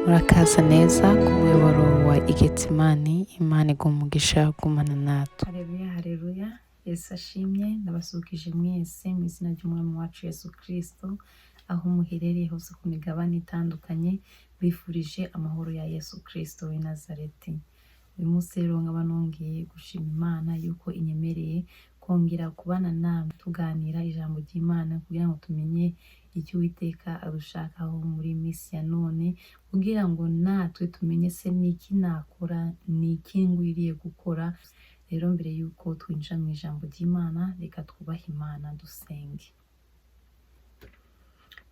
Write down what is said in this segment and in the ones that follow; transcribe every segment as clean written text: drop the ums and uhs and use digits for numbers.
Murakaza neza ku muyoboro wa Igetsimani. Imana iguha umugisha, gumana natwe. Hareruya, hareruya! Yesu ashimye. Ndabasuhuje mwese mu izina ry'Umwami wacu Yesu Kirisito, aho muherereye hose ku migabane itandukanye. Bifurije amahoro ya Yesu Kirisito w'i Nazareti. Uyu munsi rero nkaba nongeye gushima Imana yuko inyemereye kongera kubana namwe, tuganira ijambo ry'Imana kugira ngo tumenye icyo Uwiteka adushakaho muri iyi minsi ya none, kugira ngo natwe tumenye se ni iki nakora, ni iki ngwiriye gukora. Rero mbere y'uko twinjira mu ijambo ry'Imana, reka twubahe Imana, dusenge.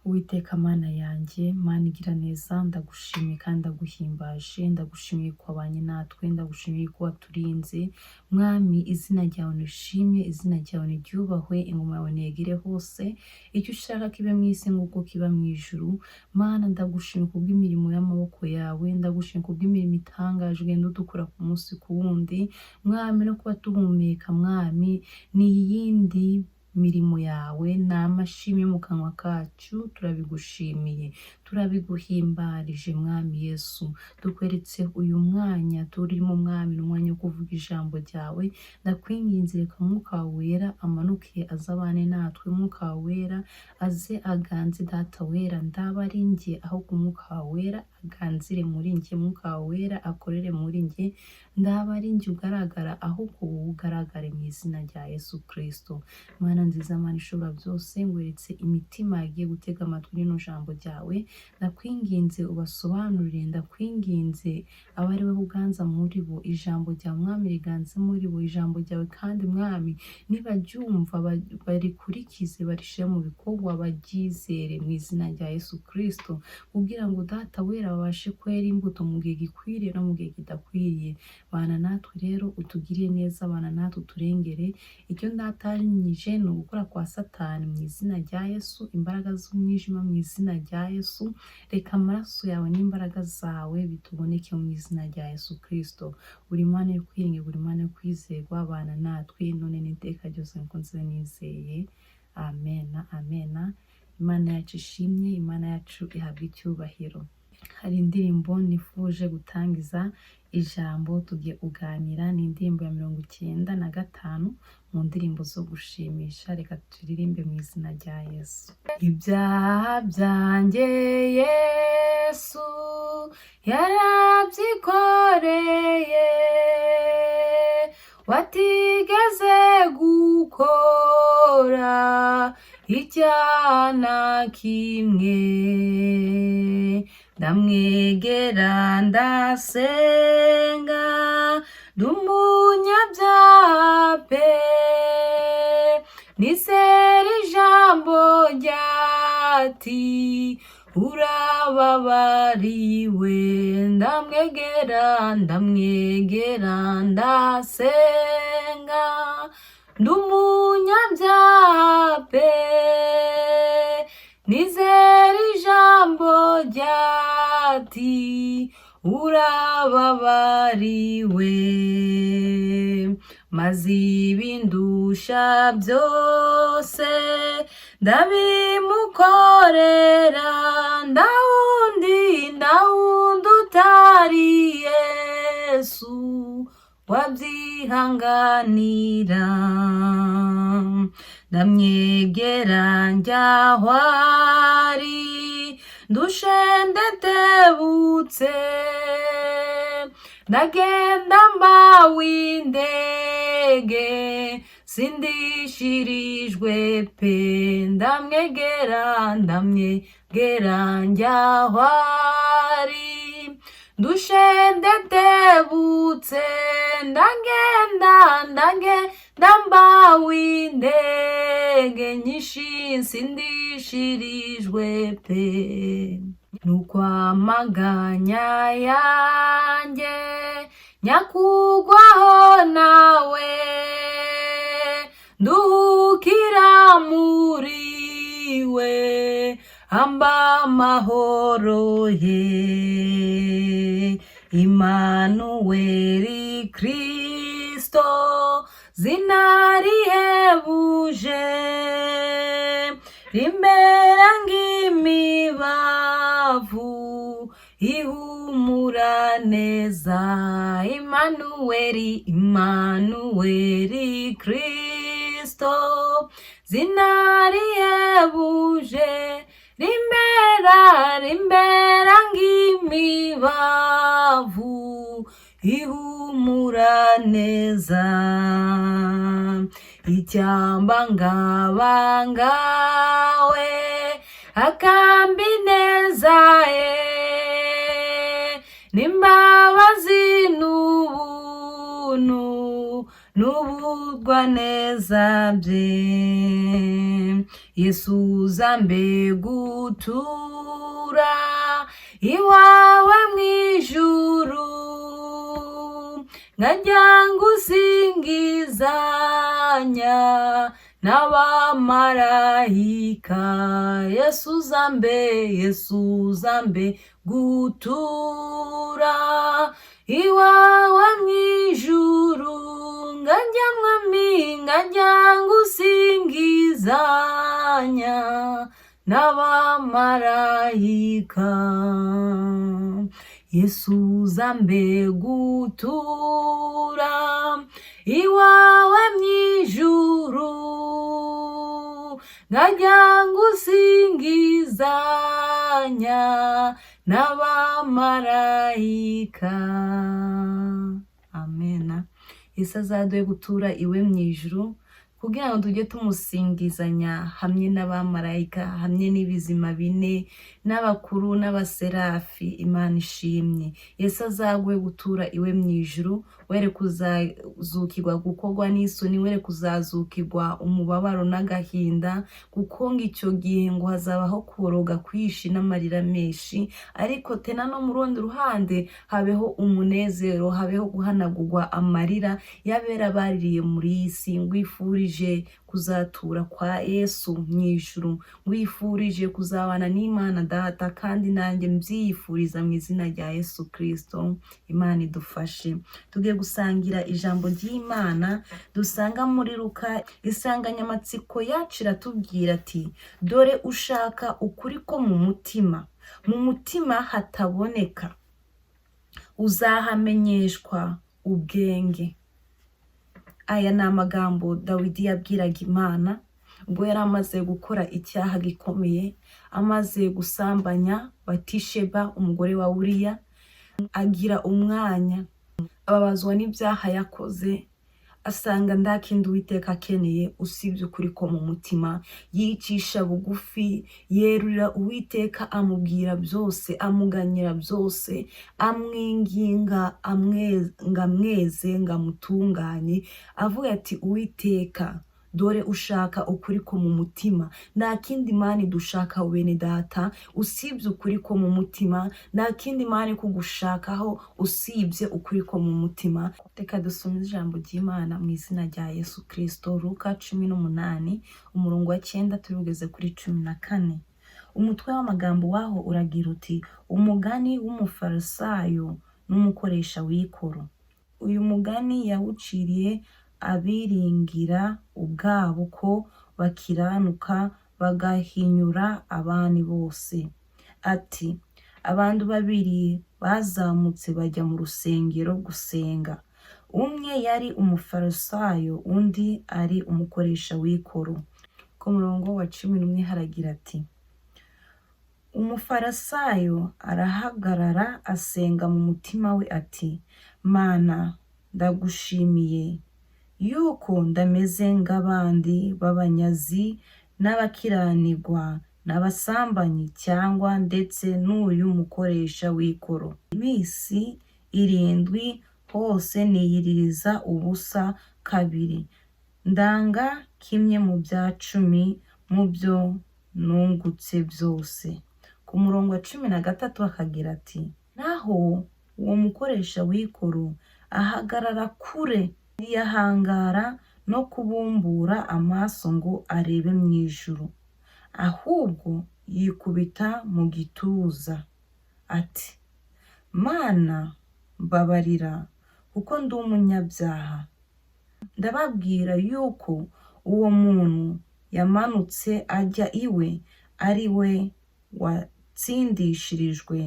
Uwiteka Mana yanjye, Mana igira neza, ndagushimiye kandi ndaguhimbaje. Ndagushimiye ko wabanye natwe, ndagushimiye ko waturinze. Mwami, izina ryawe nishimye, izina ryawe niryubahwe, ingoma yawe niyegere hose, icyo ushaka kibe mu isi nk'uko kiba mu ijuru. Mana, ndagushimiye kubw'imirimo y'amaboko yawe, ndagushimiye kubw'imirimo itangaje ugenda udukora ku munsi ku wundi. Mwami, no kuba duhumeka, Mwami, ni iyindi mirimo yawe, ni amashimwe mu kanwa kacu. Turabigushimiye, turabiguhimbarije. Mwami Yesu, dukweretse uyu mwanya turimo. Mwami, ni umwanya wo kuvuga ijambo ryawe. Ndakwinginze, reka Mwuka wawe Wera amanuke azabane natwe, Mwuka wawe Wera aze aganze. Data Wera, ndaba ari njye, ahubwo Umwuka wawe Wera aganzire muri njye, Mwuka wawe Wera akorere muri njye. Ndaba ari njye ugaragara, ahubwo wowe ugaragare mu izina rya Yesu Kirisito. Mana nziza, Mana ishobora byose, ngweretse imitima yagiye gutega amatwi rino jambo ryawe. Ndakwinginze ubasobanurire, ndakwinginze abe ari wowe uganza muri bo, ijambo rya Mwami riganze muri bo, ijambo ryawe. Kandi Mwami, nibaryumva barikurikize, barishyire mu bikorwa, baryizere mu izina rya Yesu Kirisito, kugira ngo Data Wera babashe kwera imbuto mu gihe gikwiriye no mu gihe kidakwiriye. Bana natwe rero, utugirire neza, bana natwe, uturengere. Icyo ndatanyije ni ugukora kwa Satani mu izina rya Yesu, imbaraga z'umwijima mu izina rya Yesu. Reka amaraso yawe n'imbaraga zawe bituboneke mu izina rya Yesu Kirisito. Uri Mana yo kwiringirwa, uri Mana yo kwizerwa. Bana natwe none n'iteka ryose, nkuko nziza nizeye. Amena, amena. Imana yacu ishimye, Imana yacu ihabwa icyubahiro. Hari indirimbo nifuje gutangiza ijambo tugiye kuganira, ni indirimbo ya 95 mu ndirimbo zo gushimisha. Reka turirimbe mu izina rya Yesu. Ibyaha byanjye Yesu yarabyikoreye, watigeze gukora icyaha na kimwe. Ndamwegera, ndasenga, ndumunyabyaha pe, nizera ijambo ryati urababariwe. Ndamwegera, ndamwegera, ndasenga, ndumunyabyaha pe, nizera ijambo ryati urababariwe. Maze ibindusha byose ndabimukorera, ndawundi, ndawundi utari Yesu wabyihanganira. Ndamwegera, njyaho ari, ndushe ndetebutse, ndagenda mbawe indege, sindishirijwe pe. Ndamwegera, ndamwegera, njyaho ari, ndushe ndetebutse, ndagenda, ndagenda mbawe indege nyinshi, sindishirijwe pe. Nuko amaganya yanjye nyakugwaho nawe, nduhukira muri we, amba amahoro ye. Imanuweli Kristo, zina rihebuje, rimera nk'imibavu. Ihumura neza, Imanuweli, Imanuweli Kristo, zina rihebuje, rimbera, rimbera ng'imibavu ihumura neza. Icyambangabangawe akambi neza ye, n'imbabazi n'ubuntu n'ubugwa neza bye. Yesu uzambe gutura iwawe mw'ijuru, nkajya ngusingizanya n'abamarayika. Yesu uzambe, Yesu uzambe gutura iwawe mw'ijuru, nkajya mwami, nkajya ngusingizanya n'abamarayika. Yesu uzambe gutura iwawe mw'ijuru, nkajya ngusingizanya n'abamarayika. Amena. Yesu azaduhe gutura iwe mu ijuru, kugira ngo tujye tumusingizanya hamwe n'abamarayika, hamwe n'ibizima bine n'abakuru n'abaserafi. Imana ishimye. Yesu azaguhe gutura iwe mu ijuru, were kuzazukirwa gukorwa n'isoni, were kuzazukirwa umubabaro n'agahinda, kuko ngo icyo gihe ngo hazabaho kuboroga kwishi n'amarira menshi, ariko tena no mu rundi ruhande habeho umunezero, habeho guhanagurwa amarira y'abera baririye muri iyi si. Ngwifurije kuzatura kwa Yesu mu ijuru, ngwifurije kuzabana n'Imana Data, kandi nanjye mbyiyifuriza mu izina rya Yesu Kristo. Imana idufashe. Tugiye gusangira ijambo ry'Imana dusanga muri Luka. Insanganyamatsiko yacu iratubwira ati: "Dore ushaka ukuri ko mu mutima, mu mutima hataboneka, uzahamenyeshwa ubwenge." Aya ni amagambo Dawidi yabwiraga Imana ubwo yari amaze gukora icyaha gikomeye, amaze gusambanya Batisheba, umugore wa Uriya. Agira umwanya ababazwa n'ibyaha yakoze, asanga nta kindi Uwiteka akeneye usibye ukuri ko mu mutima. Yicisha bugufi, yerurira Uwiteka, amubwira byose, amuganyira byose, amwinginga ngo amweze, ngo amutunganye, avuga ati: "Uwiteka, dore ushaka ukuri ko mu mutima." Nta kindi Mana dushaka, bene Data, usibye ukuri ko mu mutima. Nta kindi Mana kugushakaho usibye ukuri ko mu mutima. Reka dusome ijambo ry'Imana mu izina rya Yesu Kirisito. Luka 18, umurongo wa 9 turi kuri 14. Umutwe w'amagambo waho uragira uti: "Umugani w'umufarisayo n'umukoresha w'ikoro." Uyu mugani yawuciriye abiringira ubwabo ko bakiranuka, bagahinyura abandi bose. Ati: "Abantu babiri bazamutse bajya mu rusengero gusenga. Umwe yari umufarisayo, undi ari umukoresha w'ikoro." Ku murongo wa 11 haragira ati: "Umufarisayo arahagarara, asenga mu mutima we ati: 'Mana, ndagushimiye yuko ndameze nk'abandi b'abanyazi n'abakiranirwa n'abasambanyi, cyangwa ndetse n'uyu mukoresha w'ikoro. Iminsi 7 hose niyiriza ubusa kabiri, ndanga kimwe mu bya cumi mu byo nungutse byose.'" Ku murongo wa 13 akagira ati: "Naho uwo mukoresha w'ikoro ahagarara kure, ntiyahangara no kubumbura amaso ngo arebe mu ijuru, ahubwo yikubita mu gituza ati: 'Mana, mbabarira, kuko ndi umunyabyaha.' Ndababwira yuko uwo muntu yamanutse ajya iwe ari we watsindishirijwe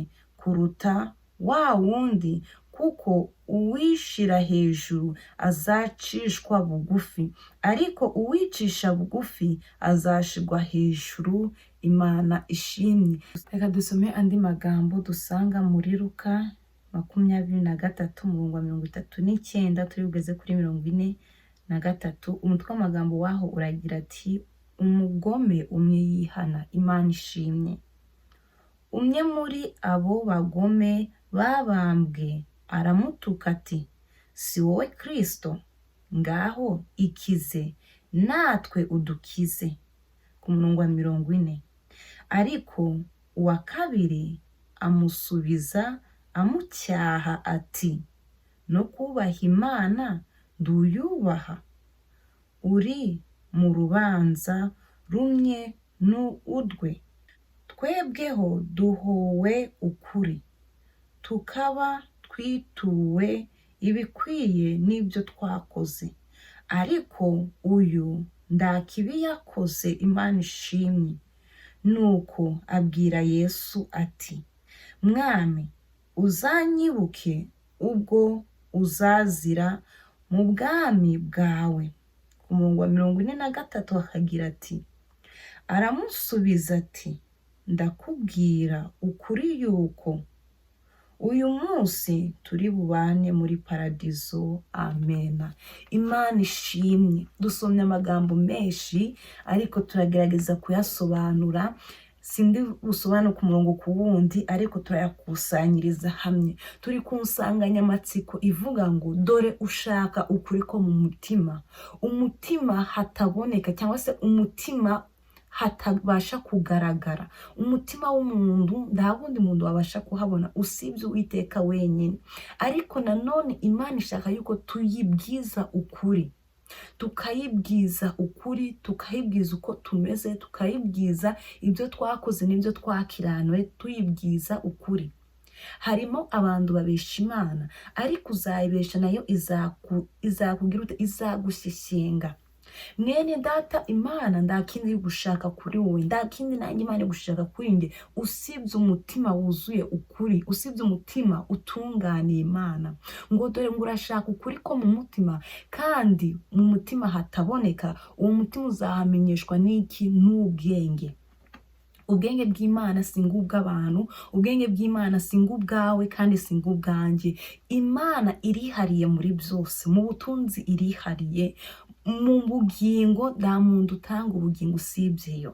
kuruta wa wundi, kuko uwishira hejuru azacishwa bugufi, ariko uwicisha bugufi azashirwa hejuru. Imana ishimwe. Reka dusome andi magambo dusanga muri Luka 23, umurongo wa 39 turi bugeze kuri 43. Umutwe w'amagambo waho uragira ati: "Umugome umwe yihana." Imana ishimwe. Umwe muri abo bagome babambwe aramutuka ati: "Si wowe Kristo? Ngaho ikize, natwe udukize." Ku murongo wa 40: Ariko uwa kabiri amusubiza amucyaha ati: "No kubaha Imana nduyubaha? Uri mu rubanza rumwe n'urwe. Twebweho duhowe ukuri, tukaba twituwe ibikwiye n'ibyo twakoze, ariko uyu nta kibi yakoze." Imana ishimwe. Nuko abwira Yesu ati: "Mwami, uzanyibuke ubwo uzazira mu bwami bwawe." Ku murongo wa 43 akagira ati: Aramusubiza ati: "Ndakubwira ukuri yuko uyu munsi turi bubane muri paradizo." Amena. Imana ishimwe. Dusomye amagambo menshi, ariko turagerageza kuyasobanura. Sindi busobanure ku murongo ku wundi, ariko turayakusanyiriza hamwe. Turi ku nsanganyamatsiko ivuga ngo: "Dore ushaka ukuri ko mu mutima." Umutima hataboneka, cyangwa se umutima hatabasha kugaragara, umutima w'umuntu nta wundi muntu wabasha kuhabona usibye Uwiteka wenyine. Ariko nanone Imana ishaka yuko tuyibwiza ukuri, tukayibwiza ukuri, tukayibwiza uko tumeze, tukayibwiza ibyo twakoze n'ibyo twakiranuwe, tuyibwiza ukuri. Harimo abantu babesha Imana, ariko uzayibesha nayo izakugira ute? Izagushyeshyenga. Mwene data, Imana nta kindi iri gushaka kuri wowe, nta kindi nanjye Imana iri gushaka kuri njye, usibye umutima wuzuye ukuri, usibye umutima utunganiye Imana. Ngo dore ngo urashaka ukuri ko mu mutima, kandi mu mutima hataboneka. Uwo mutima uzahamenyeshwa n'iki? N'ubwenge. Ubwenge bw'Imana si ngubw'abantu, ubwenge bw'Imana si ngubwawe, kandi si ngubwanjye. Imana irihariye muri byose. Mu butunzi irihariye, mu bugingo nta muntu utanga ubugingo usibyeyo,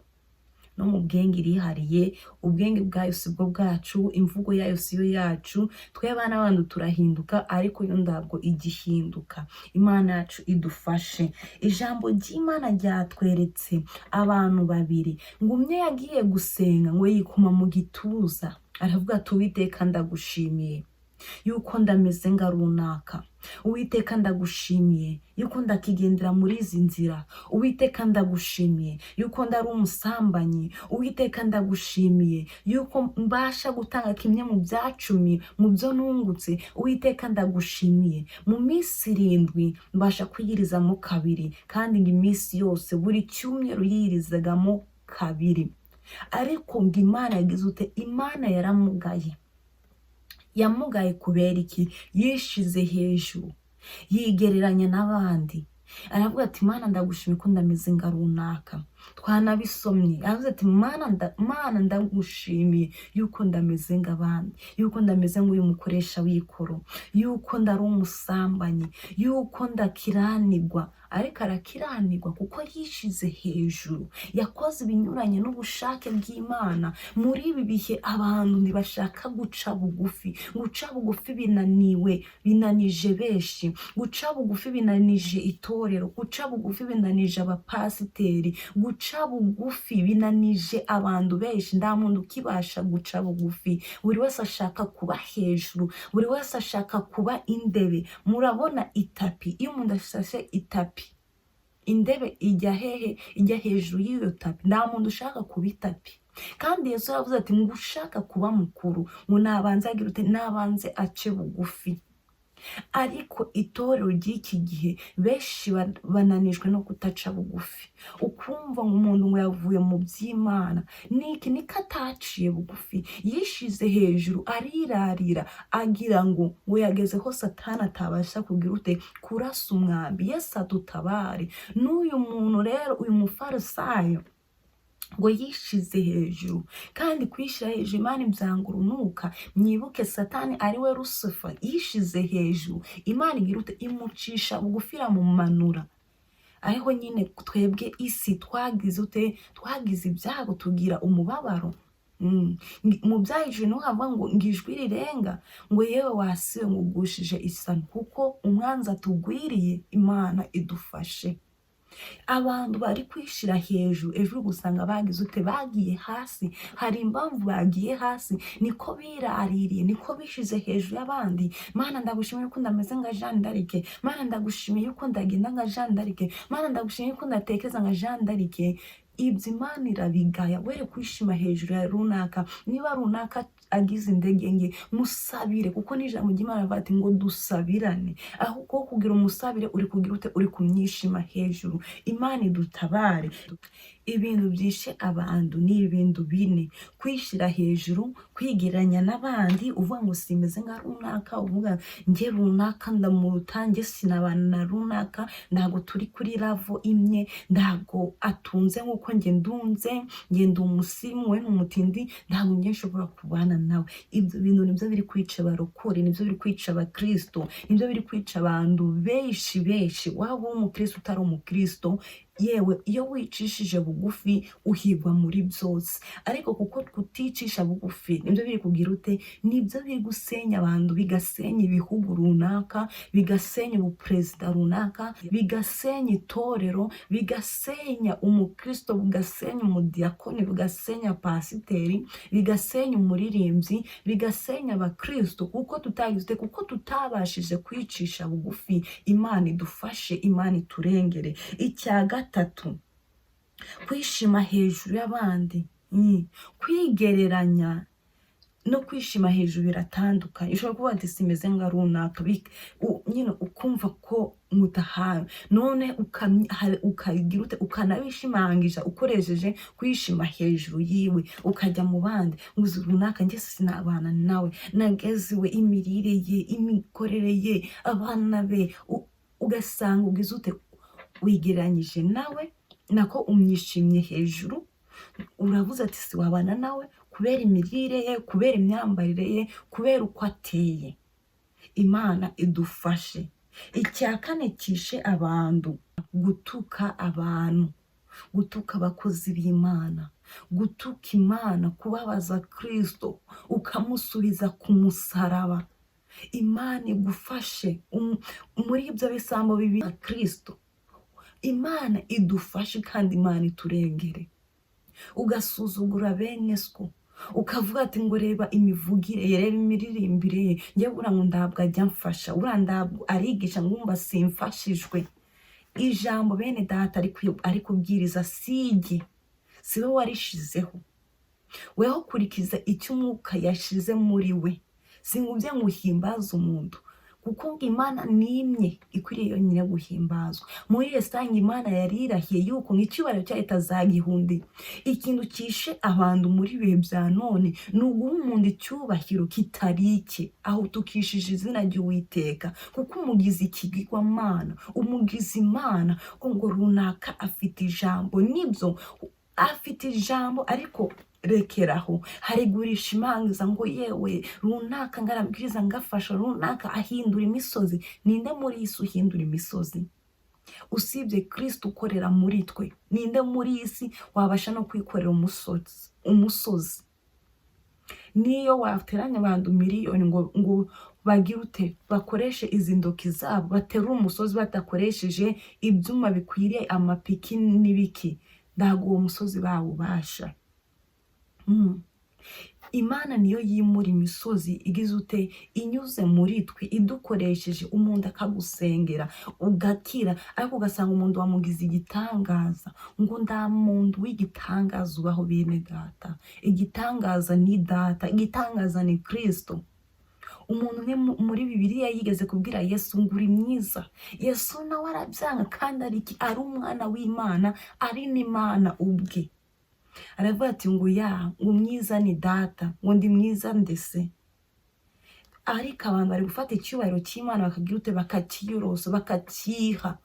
no mu bwenge irihariye. Ubwenge bwayo si bwo bwacu, imvugo yayo si yo yacu. Twe abana b'abantu turahinduka, ariko yo ntabwo igihinduka. Imana yacu idufashe. Ijambo ry'Imana ryatweretse abantu babiri, ngo umwe yagiye gusenga, ngo yikoma mu gituza, aravuga ati: "Uwiteka, ndagushimiye yuko ndameze nga runaka. Uwiteka, ndagushimiye yuko ndakigendera muri izi nzira. Uwiteka, ndagushimiye yuko ndari umusambanyi. Uwiteka, ndagushimiye yuko mbasha gutanga kimwe mu bya cumi mu byo nungutse. Uwiteka, ndagushimiye, mu minsi 7 mbasha kwiyirizamo kabiri." Kandi ngo iminsi yose, buri cyumweru, yiyirizagamo kabiri. Ariko ngo Imana yagize ute? Imana yaramugaye. Yamugaye kubera iki? Yishize hejuru, yigereranya n'abandi. Aravuga ati: "Mana, ndagushimye ko ndameze nka runaka." Twanabisomye. Aravuze ati: "Mana, ndagushimiye yuko ndameze nk'abandi, yuko ndameze nk'uyu mukoresha w'ikoro, yuko ndari umusambanyi, yuko ndakiranirwa." Ariko arakiranirwa kuko yishize hejuru, yakoze ibinyuranye n'ubushake bw'Imana. Muri ibi bihe abantu ntibashaka guca bugufi. Guca bugufi binaniwe, binanije benshi. Guca bugufi binanije itorero, guca bugufi binanije abapasiteri, guca bugufi binanije abantu benshi. Nta muntu ukibasha guca bugufi. Buri wese ashaka kuba hejuru, buri wese ashaka kuba indebe. Murabona itapi, iyo umuntu ashashe itapi, indebe ijya hehe? Ijya hejuru y'iyo tapi. Nta muntu ushaka kuba itapi. Kandi Yesu yavuze ati ngo ushaka kuba mukuru, ngo nabanze agire ute? Nabanze ace bugufi. Ariko itorero ry'iki gihe benshi bananijwe no kutaca bugufi. Ukumva ngo umuntu ngo yavuye mu by'Imana, niki? Niko ataciye bugufi, yishize hejuru, arirarira, agira ngo yageze ko Satani atabasha kugira ute? Kurasa umwambi. Yesu adutabare. N'uyu muntu rero, uyu mufarisayo, ngo yishize hejuru, kandi kwishyira hejuru Imana ibyanga urunuka. Mwibuke Satani ari we Lucifer, yishize hejuru, Imana igira ute? Imucisha bugufi, iramumanura. Ariko nyine twebwe isi twagize ute? Twagize ibyago, tugira umubabaro. Mu byahijwe niho havuga ngo ijwi rirenga ngo: "Yewe wasiwe, ngo ugushije isano," kuko umwanzi atugwiriye. Imana idufashe. Abantu bari kwishira hejuru, ejo uri gusanga bagize ute? Bagiye hasi. Hari impamvu bagiye hasi, niko biraririye, niko bishize hejuru y'abandi. Mana, ndagushimiye yuko ndameze nka Jeanne d'Arc. Mana, ndagushimiye yuko ndagenda nka Jeanne d'Arc. Mana, ndagushimiye yuko ndatekereza nka Jeanne d'Arc. Ibyo Imana irabigaya. Were kwishima hejuru ya runaka. Niba runaka agize intege nke, musabire, kuko n'ijambo ry'Imana rivuga ati ngo dusabirane. Ahubwo kugira umusabire, uri kugira ute? Uri kumyishima hejuru. Imana idutabare. Ibintu byishe abantu ni ibintu bine: kwishyira hejuru, kwigereranya n'abandi, uvuga ngo simeze nka runaka, uvuga njye runaka ndamuruta, njye sinabana na runaka, ntabwo turi kuri level imwe, ntabwo atunze nk'uko njye ndunze, njye ndi umusirimu, we ni umutindi, ntabwo njye nshobora kubana nawe. Ibyo bintu nibyo biri kwica abarokore, nibyo biri kwica abakristo, nibyo biri kwica abantu benshi benshi, waba uri umukristo, utari umukristo. Yewe, iyo wicishije bugufi uhigwa muri byose, ariko kuko kuticisha bugufi nibyo biri kugira ute? Nibyo biri gusenya abantu, bigasenya ibihugu runaka, bigasenya ubuperezida runaka, bigasenya itorero, bigasenya umukristo, bigasenya umudiyakoni, bigasenya pasiteri, bigasenya umuririmbyi, bigasenya abakristo, kuko tutagize ute? Kuko tutabashije kwicisha bugufi. Imana idufashe, Imana iturengere. Icya gatatu, kwishima hejuru y'abandi. Kwigereranya no kwishima hejuru biratandukanye. Ushobora kuvuga ati simeze nka runaka, nyine ukumva ko mutahawe, none ukagira ute? Ukanabishimangisha ukoresheje kwishima hejuru yiwe, ukajya mu bandi ngo uzi runaka, njye sinabana nawe, nageze iwe, imirire ye, imikorere ye, abana be, ugasanga ugize ute? Wigereranyije nawe, nako umwishimye hejuru. Uravuze ati siwabana nawe kubera imirire ye, kubera imyambarire ye, kubera uko ateye. Imana idufashe. Icya kane kishe abantu: gutuka abantu, gutuka abakozi b'Imana, gutuka Imana, kubabaza Kristo ukamusubiza ku musaraba. Imana igufashe muri ibyo bisambo bibi. Kristo, Imana idufashe kandi Imana iturengere. Ugasuzugura bene swo, ukavuga ati ngo reba imivugire ye, reba imiririmbire ye, njye buriya ngo ntabwo ajya amfasha, buriya ntabwo arigisha, ngumva simfashijwe. Ijambo bene data ari kubwiriza sijye, si we warishizeho. Weho kurikiza icyo umwuka yashize muri we. Singubye ngo uhimbaze umuntu, kuko ngo Imana nimwe ikwiriye yonyine guhimbazwa. Muri rusange Imana yari irahiye yuko ngo icyubahiro cyayo itazagihundira. Ikintu kishe abantu muri ibihe bya none ni uguha umuntu icyubahiro kitari icye, aho tukishije izina ry'Uwiteka, kuko umugize ikigirwamana, umugize Imana, ngo runaka afite ijambo. Nibyo, afite ijambo, ariko rekeraho harigurisha imanza ngo yewe runaka ngarabwiriza, ngafasha runaka, ahindura imisozi. Ninde muri iyi si uhindura imisozi usibye Kristo ukorera muri twe? Ninde muri iyi si wabasha no kwikorera umusozi? Umusozi niyo wateranya abantu miliyoni ngo bagire ute, bakoreshe izi ndoki zabo baterure umusozi badakoresheje ibyuma bikwiriye, amapiki n'ibiki, ntabwo uwo musozi bawubasha. Imana niyo yimura imisozi igize ute? Inyuze muri twe, idukoresheje. Umuntu akagusengera ugakira, ariko ugasanga umuntu wamugize igitangaza, ngo nta muntu w'igitangaza ubaho. Bene data, igitangaza ni data, igitangaza ni Kristo. Umuntu umwe muri Bibiliya yigeze kubwira Yesu ngo uri mwiza. Yesu nawe arabyanga, kandi ari iki? Ari umwana w'Imana, ari n'Imana ubwe. Aravuga ati ngo ya, ngo mwiza ni Data, ngo ndi mwiza ndetse. Ariko abantu bari gufata icyubahiro cy'Imana bakagira ute? Bakakiyorosa, bakakiha.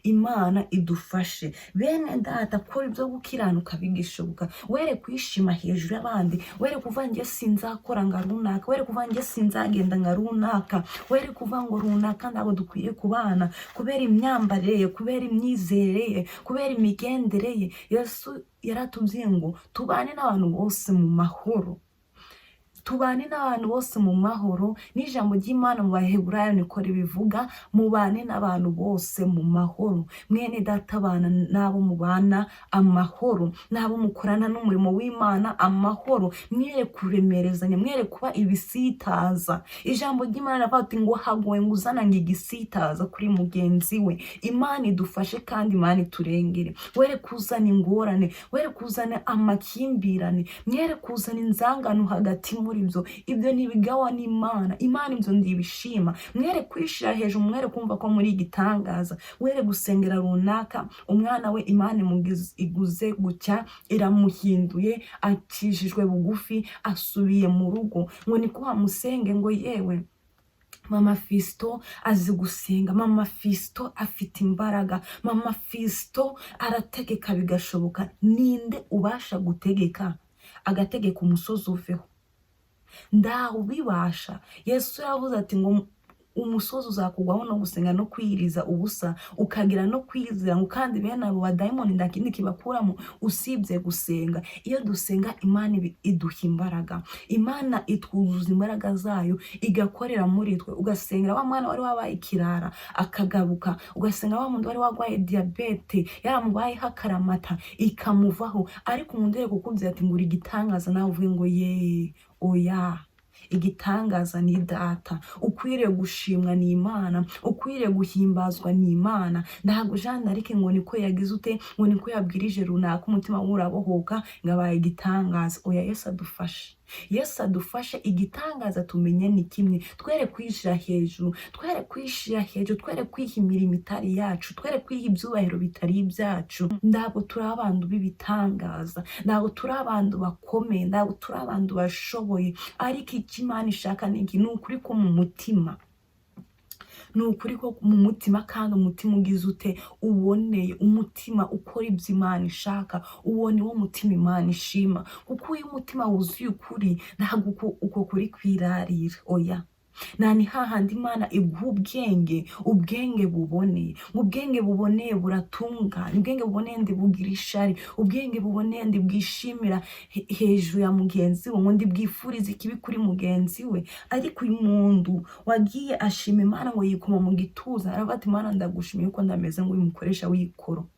Imana idufashe, bene Data, kora ibyo gukiranuka bigishoboka. Were kwishima hejuru y'abandi, were kuvuga njye sinzakora nka runaka, were kuvuga njye sinzagenda nka runaka, were kuvuga ngo runaka ntabwo dukwiye kubana kubera imyambarire ye, kubera imyizerere ye, kubera imigendere ye. Yesu yaratubwiye ngo tubane n'abantu bose mu mahoro, tubane n'abantu bose mu mahoro. N'ijambo ry'Imana mu Baheburayo niko ribivuga: mubane n'abantu bose mu mahoro. Mwene Data, bana n'abo mubana amahoro, n'abo mukorana n'umurimo w'Imana amahoro. Mwere kuremerezanya, mwere kuba ibisitaza. Ijambo ry'Imana riravuga ati ngo hagowe ngo uzana ngo igisitaza kuri mugenzi we. Imana idufashe kandi Imana iturengere. Were kuzana ingorane, were kuzana amakimbirane, mwere kuzana inzangano hagati muri byo. Ibyo ntibigawa n'Imana. Imana ibyo ndibishima. Mwere kwishira hejuru, mwere kumva ko muri igitangaza, were gusengera runaka umwana we Imana iguze gucya, iramuhinduye, akijijwe bugufi, asubiye mu rugo, ngo niko wamusenge ngo yewe, Mama Fisito azi gusenga, Mama Fisito afite imbaraga, Mama Fisito arategeka bigashoboka. Ninde ubasha gutegeka, agategeka umusozi uveho? Ndawe ubibasha. Yesu yavuze ati ngo umusozi uzakugwaho no gusenga no kwiyiriza ubusa, ukagira no kwizera, ngo kandi bene abo badayimoni nta kindi kibakuramo usibye gusenga. Iyo dusenga, Imana iduha imbaraga, Imana itwuzuza imbaraga zayo, igakorera muri twe. Ugasengera wa mwana wari wabaye ikirara akagaruka, ugasenga wa muntu wari warwaye diyabete yaramubayeho akaramata ikamuvaho. Ariko umuntu uri kukubwira ati ngo uri igitangaza, nawe uvuge ngo ye, oya, igitangaza ni Data, ukwiriye gushimwa ni Imana, ukwiriye guhimbazwa ni Imana. Ntabwo Jeanne d'Arc ngo niko yagize ute, ngo niko yabwirije runaka umutima we urabohoka, ngo abaye igitangaza. Oya, Yesu adufashe, Yesu adufashe. Igitangaza tumenye ni kimwe: twere kwishira hejuru, twere kwishira hejuru, twere kwiha imirimo itari yacu, twere kwiha ibyubahiro bitari ibyacu. Ntabwo turi abantu b'ibitangaza, ntabwo turi abantu bakomeye, ntabwo turi abantu bashoboye. Ariko icyo Imana ishaka ni iki? Ni ukuri ko mu mutima, ni ukuri ko mu mutima, kandi umutima ugize ute? Uboneye, umutima ukora ibyo Imana ishaka. Uwo ni wo mutima Imana ishima, kuko iyo umutima wuzuye ukuri, ntabwo uko kuri kwirarira. Oya, nta, ni hahandi Imana iguha ubwenge, ubwenge buboneye. Ngo ubwenge buboneye buratunganya, ubwenge buboneye ndibugira ishari, ubwenge buboneye ndibwishimira hejuru ya mugenzi we, ngo ndibwifurize ikibi kuri mugenzi we. Ariko uyu muntu wagiye ashima Imana, ngo yikoma mu gituza, aravuga ati: "Imana, ndagushimiye yuko ndameze ngo uyu mukoresha w'ikoro."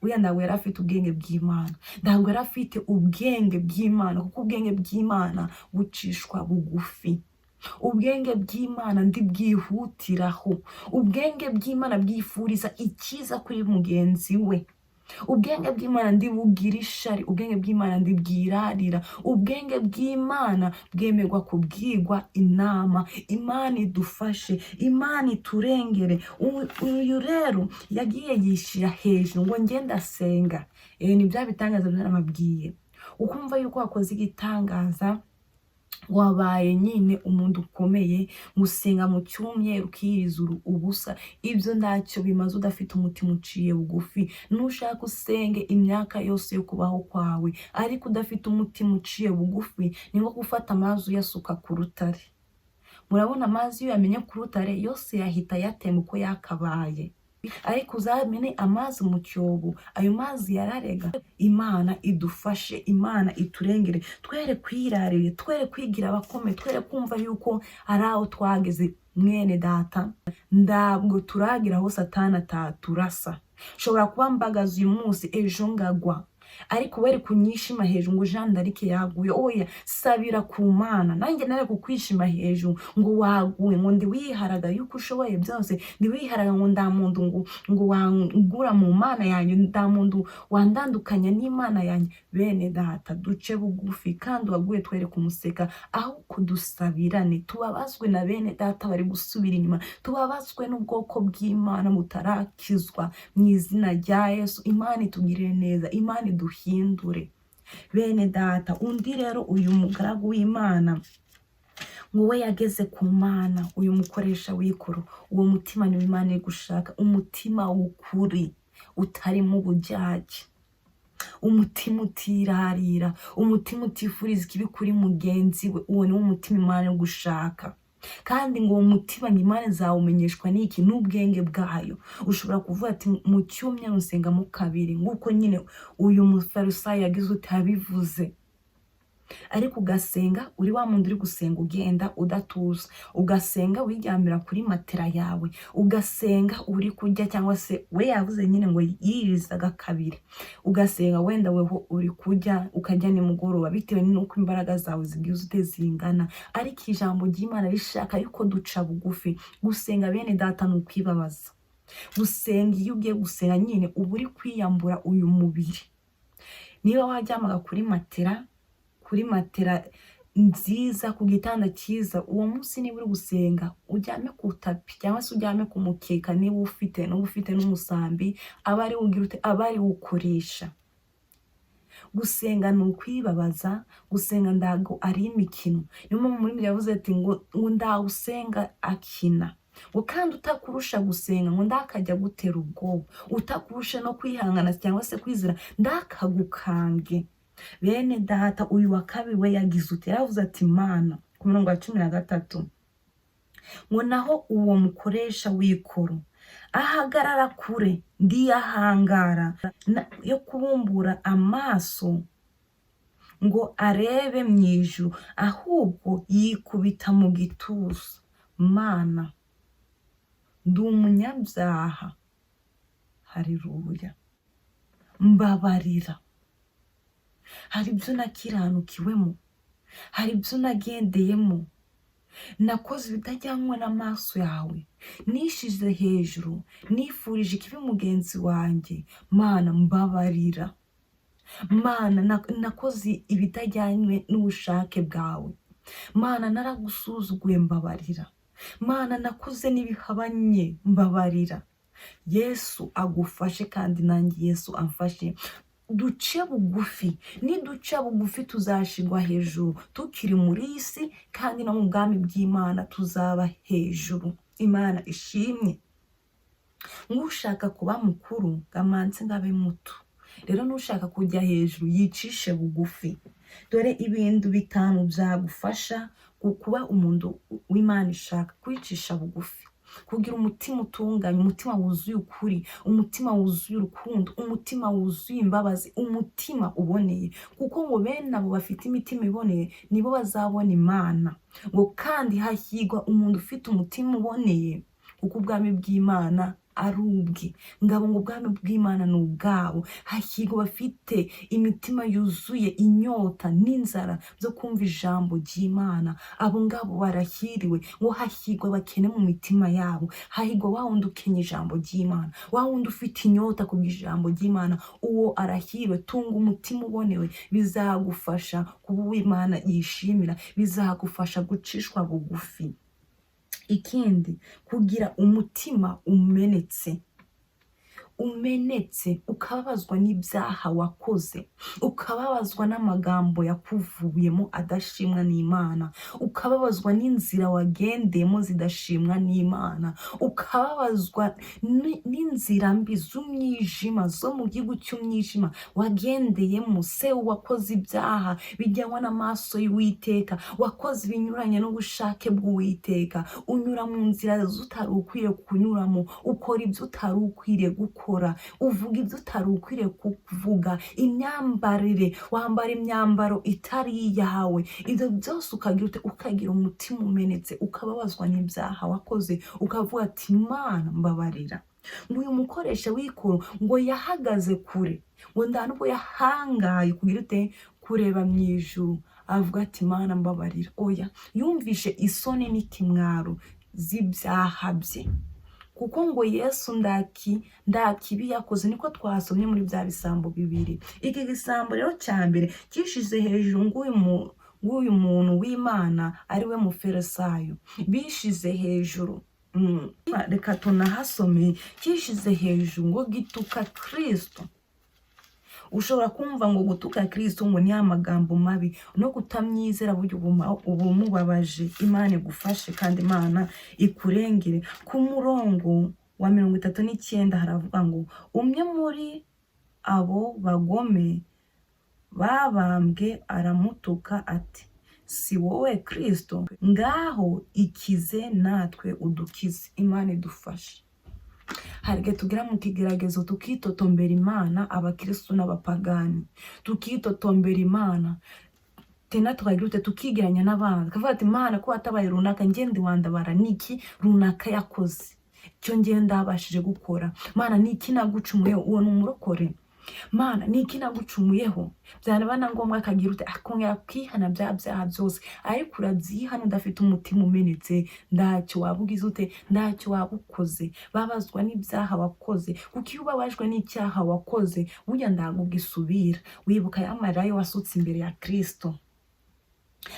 Buriya ntabwo yari afite ubwenge bw'Imana, ntabwo yari afite ubwenge bw'Imana, kuko ubwenge bw'Imana bucishwa bugufi, ubwenge bw'Imana ndibwihutiraho, ubwenge bw'Imana bwifuriza icyiza kuri mugenzi we, ubwenge bw'Imana ndibugira ishari, ubwenge bw'Imana ndibwirarira, ubwenge bw'Imana bwemerwa kubwirwa inama. Imana idufashe, Imana iturengere. Uyu rero yagiye yishyira hejuru ngo ngende asenga. Ni bya bitangaza byaramabwiye, ukumva yuko wakoze igitangaza, wabaye nyine umuntu ukomeye, gusenga mu cyumweru ukiyiriza ubusa. Ibyo ntacyo bimaze udafite umutima uciye bugufi. Nushaka usenge imyaka yose yo kubaho kwawe, ariko udafite umutima uciye bugufi, ni nko gufata amazi uyasuka ku rutare. Murabona amazi iyo uyamenye ku rutare yose yahita yatemba uko yakabaye, ariko uzamene amazi mu cyobo, ayo mazi yararega. Imana idufashe, Imana iturengere. Twere kwirarire, twere kwigira abakomeye, twere kumva yuko ari aho twageze. Mwene Data, ntabwo turagira aho Satani ataturasa. Nshobora kuba mbagaza uyu munsi, ejo ngagwa. Ariko bari kunyishima hejuru ngo Jeanne d'Arc yaguye. Oya, sabira ku Mana. Nanjye nari kukwishima hejuru ngo waguye, ngo ndi wiharaga yuko ushoboye byose, ndi wiharaga ngo ndamuntu ngo wangura mu Mana yanjye, ndamuntu wandandukanya n'Imana yanjye. Bene data, duce bugufi, kandi waguye twere kumuseka, aho kudusabirane. Tubabazwe na bene data bari gusubira inyuma, tubabazwe n'ubwoko bw'Imana butarakizwa. Mu izina rya Yesu, Imana itugirire neza, Imana iduhindure, bene data. Undi rero, uyu mugaragu w'Imana, ngo we yageze ku Mana. Uyu mukoresha w'ikoro, uwo mutima niwo Imana iri gushaka, umutima w'ukuri utarimo ubujyajya, umutima utirarira, umutima utifuriza ikibi kuri mugenzi we. Uwo niwo mutima Imana iri gushaka. Kandi ngo uwo mutima, ngo Imana izawumenyeshwa n'iki? N'ubwenge bwayo. Ushobora kuvuga ati mu cyumweru nsengamo kabiri, nk'uko nyine uyu mufarisayo yagize utabivuze, ariko ugasenga uri wa muntu uri gusenga ugenda udatuza, ugasenga wiryamira kuri matera yawe, ugasenga uri kurya, cyangwa se we yavuze nyine ngo yirizaga kabiri, ugasenga wenda weho uri kurya, ukarya nimugoroba, bitewe n'uko imbaraga zawe zigize ute zingana. Ariko ijambo ry'Imana rishaka yuko duca bugufi. Gusenga, bene data, ni ukwibabaza. Gusenga, iyo ugiye gusenga nyine uba uri kwiyambura uyu mubiri. Niba waryamaga kuri matera nziza, ku gitanda cyiza, uwo munsi niba uri gusenga uryame ku tapi cyangwa se uryame ku mukeka niba ufite n'umusambi, aba ari ugira ute, aba ari ukoresha. Gusenga ni ukwibabaza. Gusenga ndago ari imikino. Niyo mpamvu muri yavuze ati ngo ndawusenga akina, ngo kandi utakurusha gusenga ngo ndakajya gutera ubwoba, utakurusha no kwihangana cyangwa se kwizera ndakagukange. Bene data, uyu wa kabiri we yagize ute? Yaravuze ati Mana, ku murongo wa 13, ngo naho uwo mukoresha w'ikoro ahagarara kure, ndiyahangara yo kubumbura amaso ngo arebe mu ijuru, ahubwo yikubita mu gituza: Mana, ndi umunyabyaha, haleluya, mbabarira. Hari ibyo nakiranukiwemo, hari ibyo nagendeyemo, nakoze ibitajyanwa n'amaso yawe, nishize hejuru, nifurije ikibi mugenzi wanjye. Mana, mbabarira. Mana, nakoze ibitajyanywe n'ubushake bwawe. Mana, naragusuzuguye, mbabarira. Mana, nakoze n'ibihabanye, mbabarira. Yesu agufashe, kandi nanjye Yesu amfashe, duce bugufi. Niduca bugufi tuzashigwa hejuru tukiri muri iyi si, kandi no mu bwami bw'Imana tuzaba hejuru. Imana ishimwe. Nk'ushaka kuba mukuru ngamanze ngabe muto. Rero n'ushaka kujya hejuru yicishe bugufi. Dore ibintu bitanu byagufasha kuba umuntu w'Imana ishaka: kwicisha bugufi, kugira umutima utunganye, umutima wuzuye ukuri, umutima wuzuye urukundo, umutima wuzuye imbabazi, umutima uboneye, kuko ngo bene abo bafite imitima iboneye nibo bazabona Imana. Ngo kandi hahigwa umuntu ufite umutima uboneye, kuko ubwami bw'Imana ari ubwe. Ngabo ngo ubwami bw'Imana ni ubwabo. Hahirwa bafite imitima yuzuye inyota n'inzara byo kumva ijambo ry'Imana, abo ngabo barahiriwe. Ngo hahirwa abakene mu mitima yabo. Hahirwa wa wundi ukenye ijambo ry'Imana, wa wundi ufite inyota ku bw'ijambo ry'Imana, uwo arahiriwe. Tunga umutima ubonewe, bizagufasha kuba uw'Imana yishimira, bizagufasha gucishwa bugufi. Ikindi, kugira umutima umenetse, umenetse, ukababazwa n'ibyaha wakoze, ukababazwa n'amagambo yakuvuyemo adashimwa n'Imana, ukababazwa n'inzira wagendeyemo zidashimwa n'Imana, ukababazwa n'inzira mbi z'umwijima zo mu gihugu cy'umwijima wagendeyemo. Se wakoze ibyaha bijyanwa n'amaso y'Uwiteka, wakoze ibinyuranye n'ubushake bw'Uwiteka, unyura mu nzira z'utari ukwiriye kunyuramo, ukora ibyo utari ukwiriye gukora, uvuga ibyo utari ukwiriye kuvuga, imyambarire wambara imyambaro itari iyawe, ibyo byose ukagira ute? Ukagira umutima umenetse, ukababazwa n'ibyaha wakoze, ukavuga ati Imana, mbabarira. Ngo uyu mukoresha w'ikoro ngo yahagaze kure, ngo nta nubwo yahangaye kugira ute? Kureba mu ijuru, avuga ati: "Mana, mbabarira." Oya, yumvishe isoni n'ikimwaro z'ibyaha bye, kuko ngo Yesu ndakibi yakoze. Niko twasomye muri bya bisambo bibiri. Iki gisambo rero cya mbere cyishize hejuru ng'uyu muntu w'Imana, ari we mufarisayo, bishize hejuru. Reka tunahasome. Cyishize hejuru ngo gituka Kristo. Ushobora kumva ngo gutuka Kristo ngo ni amagambo mabi no kutamwizera, buryo ubumubabaje. Imana igufashe kandi Imana ikurengere. Ku murongo wa 39 haravuga ngo: "Umwe muri abo bagome babambwe aramutuka ati: 'Si wowe Kristo? Ngaho ikize natwe udukize.'" Imana idufashe. Hari igihe tugera mu kigeragezo tukitotombera Imana, abakristu n'abapagani, tukitotombera Imana tena, tukagira ute? Tukigeranya n'abandi, tukavuga ati: "Imana, ko watabaye runaka, ngende wandabara niki? Runaka yakoze icyo ngiye ndabashije gukora. Mana, niki nagucumuyeho?" Uwo ni umurokore. "Mana, niki nagucumuyeho?" Byaba na ngombwa akagira ute? Akongera kwihana bya byaha byose. Ariko urabyihana udafite umutima umenetse, ntacyo waba ugize ute? Ntacyo waba ukoze. Babazwa n'ibyaha wakoze, kuko iyo ubabajwe n'icyaha wakoze, burya ntabwo ugisubira. Wibuka ya marira yo wasutse imbere ya Kristo.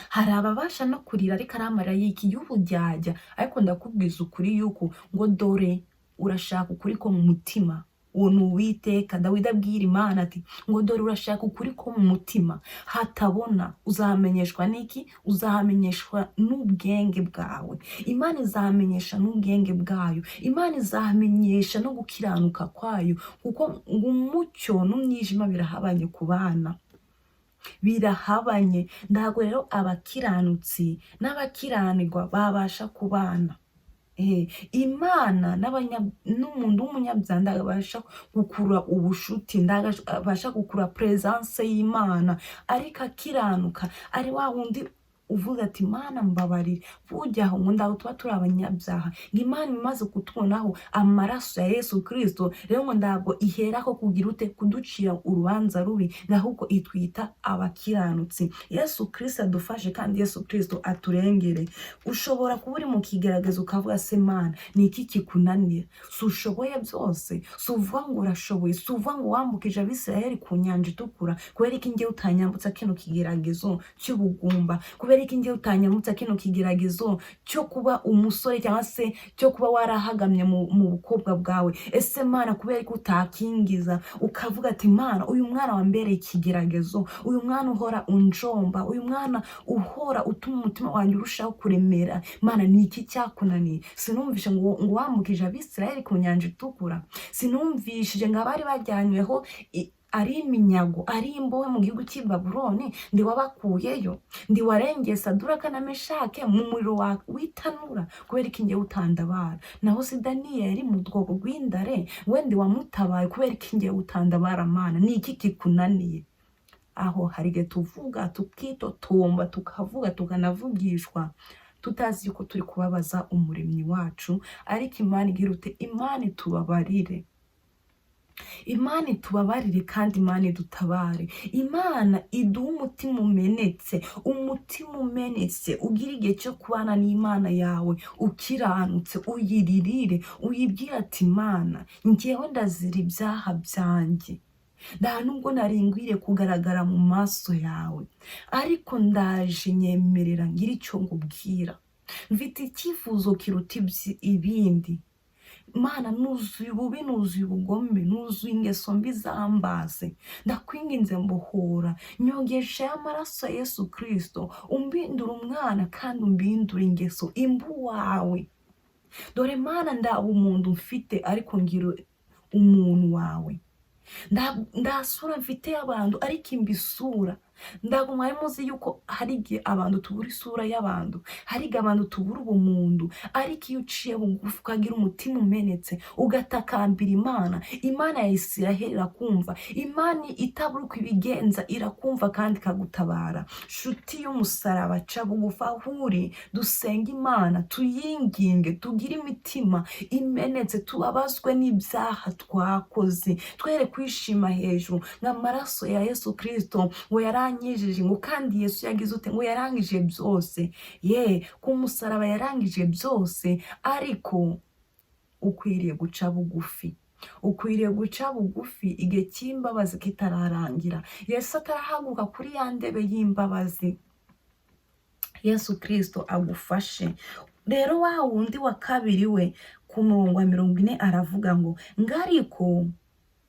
Hari ababasha no kurira, ariko ari amarira y'iki? Y'uburyarya. Ariko ndakubwiza ukuri yuko ngo: "Dore urashaka ukuri ko mu mutima." Uwo ni Uwiteka. Dawidi abwira Imana ati ngo: "Dore urashaka ukuri ko mu mutima hatabona." Uzamenyeshwa n'iki? Uzamenyeshwa n'ubwenge bwawe. Imana izamenyesha n'ubwenge bwayo, Imana izamenyesha no gukiranuka kwayo, kuko ngo umucyo n'umwijima birahabanye ku bana, birahabanye. Ntabwo rero abakiranutsi n'abakiranirwa babasha kubana. Imana n'umuntu w'umunyabyaha ndabasha gukurura ubushuti, ndabasha gukurura presence y'Imana. Ariko akiranuka, ari wa wundi uvuga ati: "Mana, mbabarire." Burya aho ngo ntabwo tuba turi abanyabyaha, ngo Imana imaze kutubonaho amaraso ya Yesu Kirisito rero, ngo ntabwo iherako kugira ute? Kuducira urubanza rubi, ahubwo itwita abakiranutsi. Yesu Kirisito adufashe kandi Yesu Kirisito aturengere. Ushobora kuba uri mu kigeragezo ukavuga: "Se Mana, ni iki kikunanira? Si ushoboye byose? Si uvuga ngo urashoboye? Si uvuga ngo wambukije Abisirayeli ku Nyanja Itukura? Kubera iki ngewe utanyambutsa kino kigeragezo cy'ubugumba? Kubera iki ngewe utanyambutsa kino kigeragezo cyo kuba umusore, cyangwa se cyo kuba warahagamye mu bukobwa bwawe? Ese Mana, kubera ko utakingiza?" Ukavuga ati: "Mana, uyu mwana wambereye ikigeragezo, uyu mwana uhora unjomba, uyu mwana uhora utuma umutima wanjye urushaho kuremera, Mana, ni iki cyakunaniye? Sinumvishe ngo wambukije Abisirayeli ku Nyanja Itukura? Sinumvishije ngo abari bajyanyweho ari iminyago, ari imbohe mu gihugu cy'i Babuloni, ndi wabakuyeyo? Ndi warengeye Saduraka na Meshake mu muriro w'itanura? Kubera iki ngewe utandabara? Naho si Daniyeli mu rwobo rw'indare, we ndi wamutabaye? Kubera iki ngewe utandabara? Mana, ni iki kikunaniye?" Aho hari igihe tuvuga tukitotomba, tukavuga tukanavugishwa, tutazi yuko turi kubabaza Umuremyi wacu. Ariko Imana igira ute? Imana itubabarire, Imana itubabarire kandi Imana idutabare. Imana iduhe umutima umenetse, umutima umenetse. Ugira igihe cyo kubana n'Imana yawe ukiranutse, uyiririre, uyibwire ati: "Imana, ngewe ndazira ibyaha byanjye. Nta nubwo naringwiriye kugaragara mu maso yawe, ariko ndaje, nyemerera ngira icyo ngubwira. Mfite icyifuzo kiruta ibindi. Mana, nuzuye ububi, nuzuye ubugome, nuzuye ingeso mbi zambaze. Ndakwinginze, mbohora, nyongesha y'amaraso ya Yesu Kirisito, umbindura umwana kandi umbindura ingeso imbu wawe. Dore Mana, ndaba umuntu mfite, ariko ngira umuntu wawe. Ndasura mfite abantu, ariko imba isura." Ntabwo mwari muzi yuko hari igihe abantu tubura isura y'abantu, hari igihe abantu tubura ubumuntu, ariko iyo uciye bugufi, ukagira umutima umenetse, ugatakambira Imana, Imana ya Isiraheli irakumva. Imana itabura uko ibigenza, irakumva kandi ikagutabara. Shuti y'umusaraba, ca bugufi aho uri, dusenge Imana, tuyinginge, tugire imitima imenetse, tubabazwe n'ibyaha twakoze, twere kwishima hejuru nk'amaraso ya Yesu Kirisito ngo yaranyijije, ngo kandi Yesu yagize ute? Ngo yarangije byose. Ye ku musaraba yarangije byose, ariko ukwiriye guca bugufi, ukwiriye guca bugufi igihe cy'imbabazi kitararangira, Yesu atarahaguruka kuri ya ndebe y'imbabazi. Yesu Kirisito agufashe. Rero wa wundi wa kabiri we, ku murongo wa 40 aravuga ngo: "Ngariko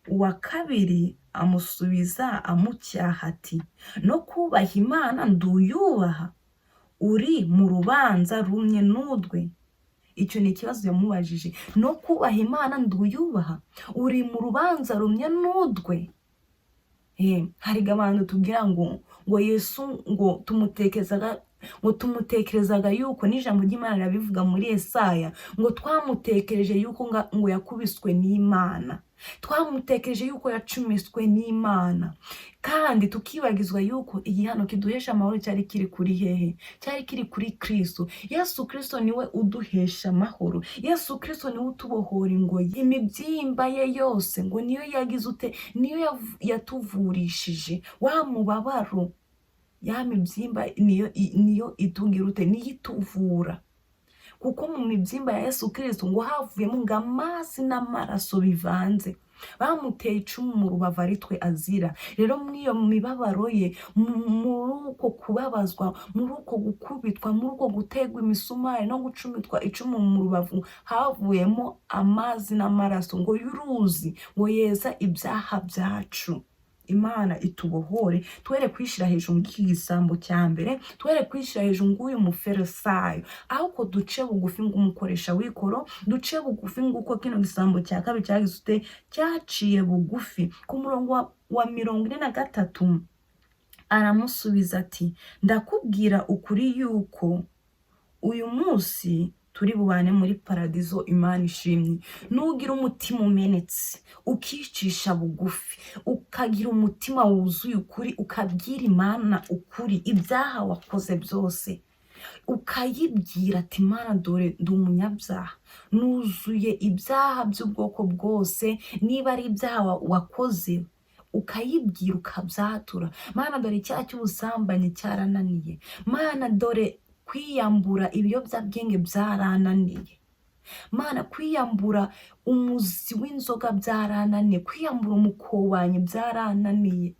uwa kabiri amusubiza amucyaha ati: 'No kubaha Imana nduyubaha, uri mu rubanza rumwe n'udwe?'" Icyo ni ikibazo yamubajije. "No kubaha Imana nduyubaha, uri mu rubanza rumwe n'udwe?" Hari abantu tubwira ngo Yesu ngo tumutekerezaga yuko, n'ijambo ry'Imana rirabivuga muri Yesaya, ngo twamutekereje yuko ngo yakubiswe n'Imana, twamutekereje yuko yacumiswe n'Imana, kandi tukibagizwa yuko igihano kiduhesha amahoro cyari kiri kuri hehe? Cyari kiri kuri Kristo. Yesu Kristo niwe uduhesha amahoro, Yesu Kristo niwe utubohora ingoyi. Imibyimba ye yose ngo niyo yagize ute? Niyo yatuvurishije wa mubabaro. Ya mibyimba niyo itugira ute? Niyo ituvura, kuko mu mibyimba ya Yesu Kirisito ngo havuyemo ngo amazi n'amaraso bivanze. Bamuteye icumu mu rubavu ari twe azira. Rero muri iyo mibabaro ye, muri uko kubabazwa, muri uko gukubitwa, muri uko gutegwa imisumari no gucumitwa icumu mu rubavu, havuyemo amazi n'amaraso ngo y'uruzi, ngo yeza ibyaha byacu. Imana itubohore, twere kwishyira hejuru ng'iki gisambo cya mbere, twere kwishyira hejuru ng'uyu mufarisayo, ahubwo duce bugufi ng'umukoresha w'ikoro, duce bugufi ng'uko kino gisambo cya kabiri cyagize ute? Cyaciye bugufi. Ku murongo wa 43 aramusubiza ati: "Ndakubwira ukuri yuko uyu munsi turi bubane muri paradizo." Imana ishimwe. Nugira umutima umenetse, ukicisha bugufi, ukagira umutima wuzuye ukuri, ukabwira Imana ukuri, ibyaha wakoze byose ukayibwira ati: "Imana, dore ndi umunyabyaha, nuzuye ibyaha by'ubwoko bwose." Niba ari ibyaha wakoze, ukayibwira, ukabyatura: "Mana, dore icyaha cy'ubusambanyi cyarananiye. Mana, dore kwiyambura ibiyobyabwenge byarananiye. Mana, kwiyambura umuzi w'inzoga byarananiye, kwiyambura umukobanyi byarananiye,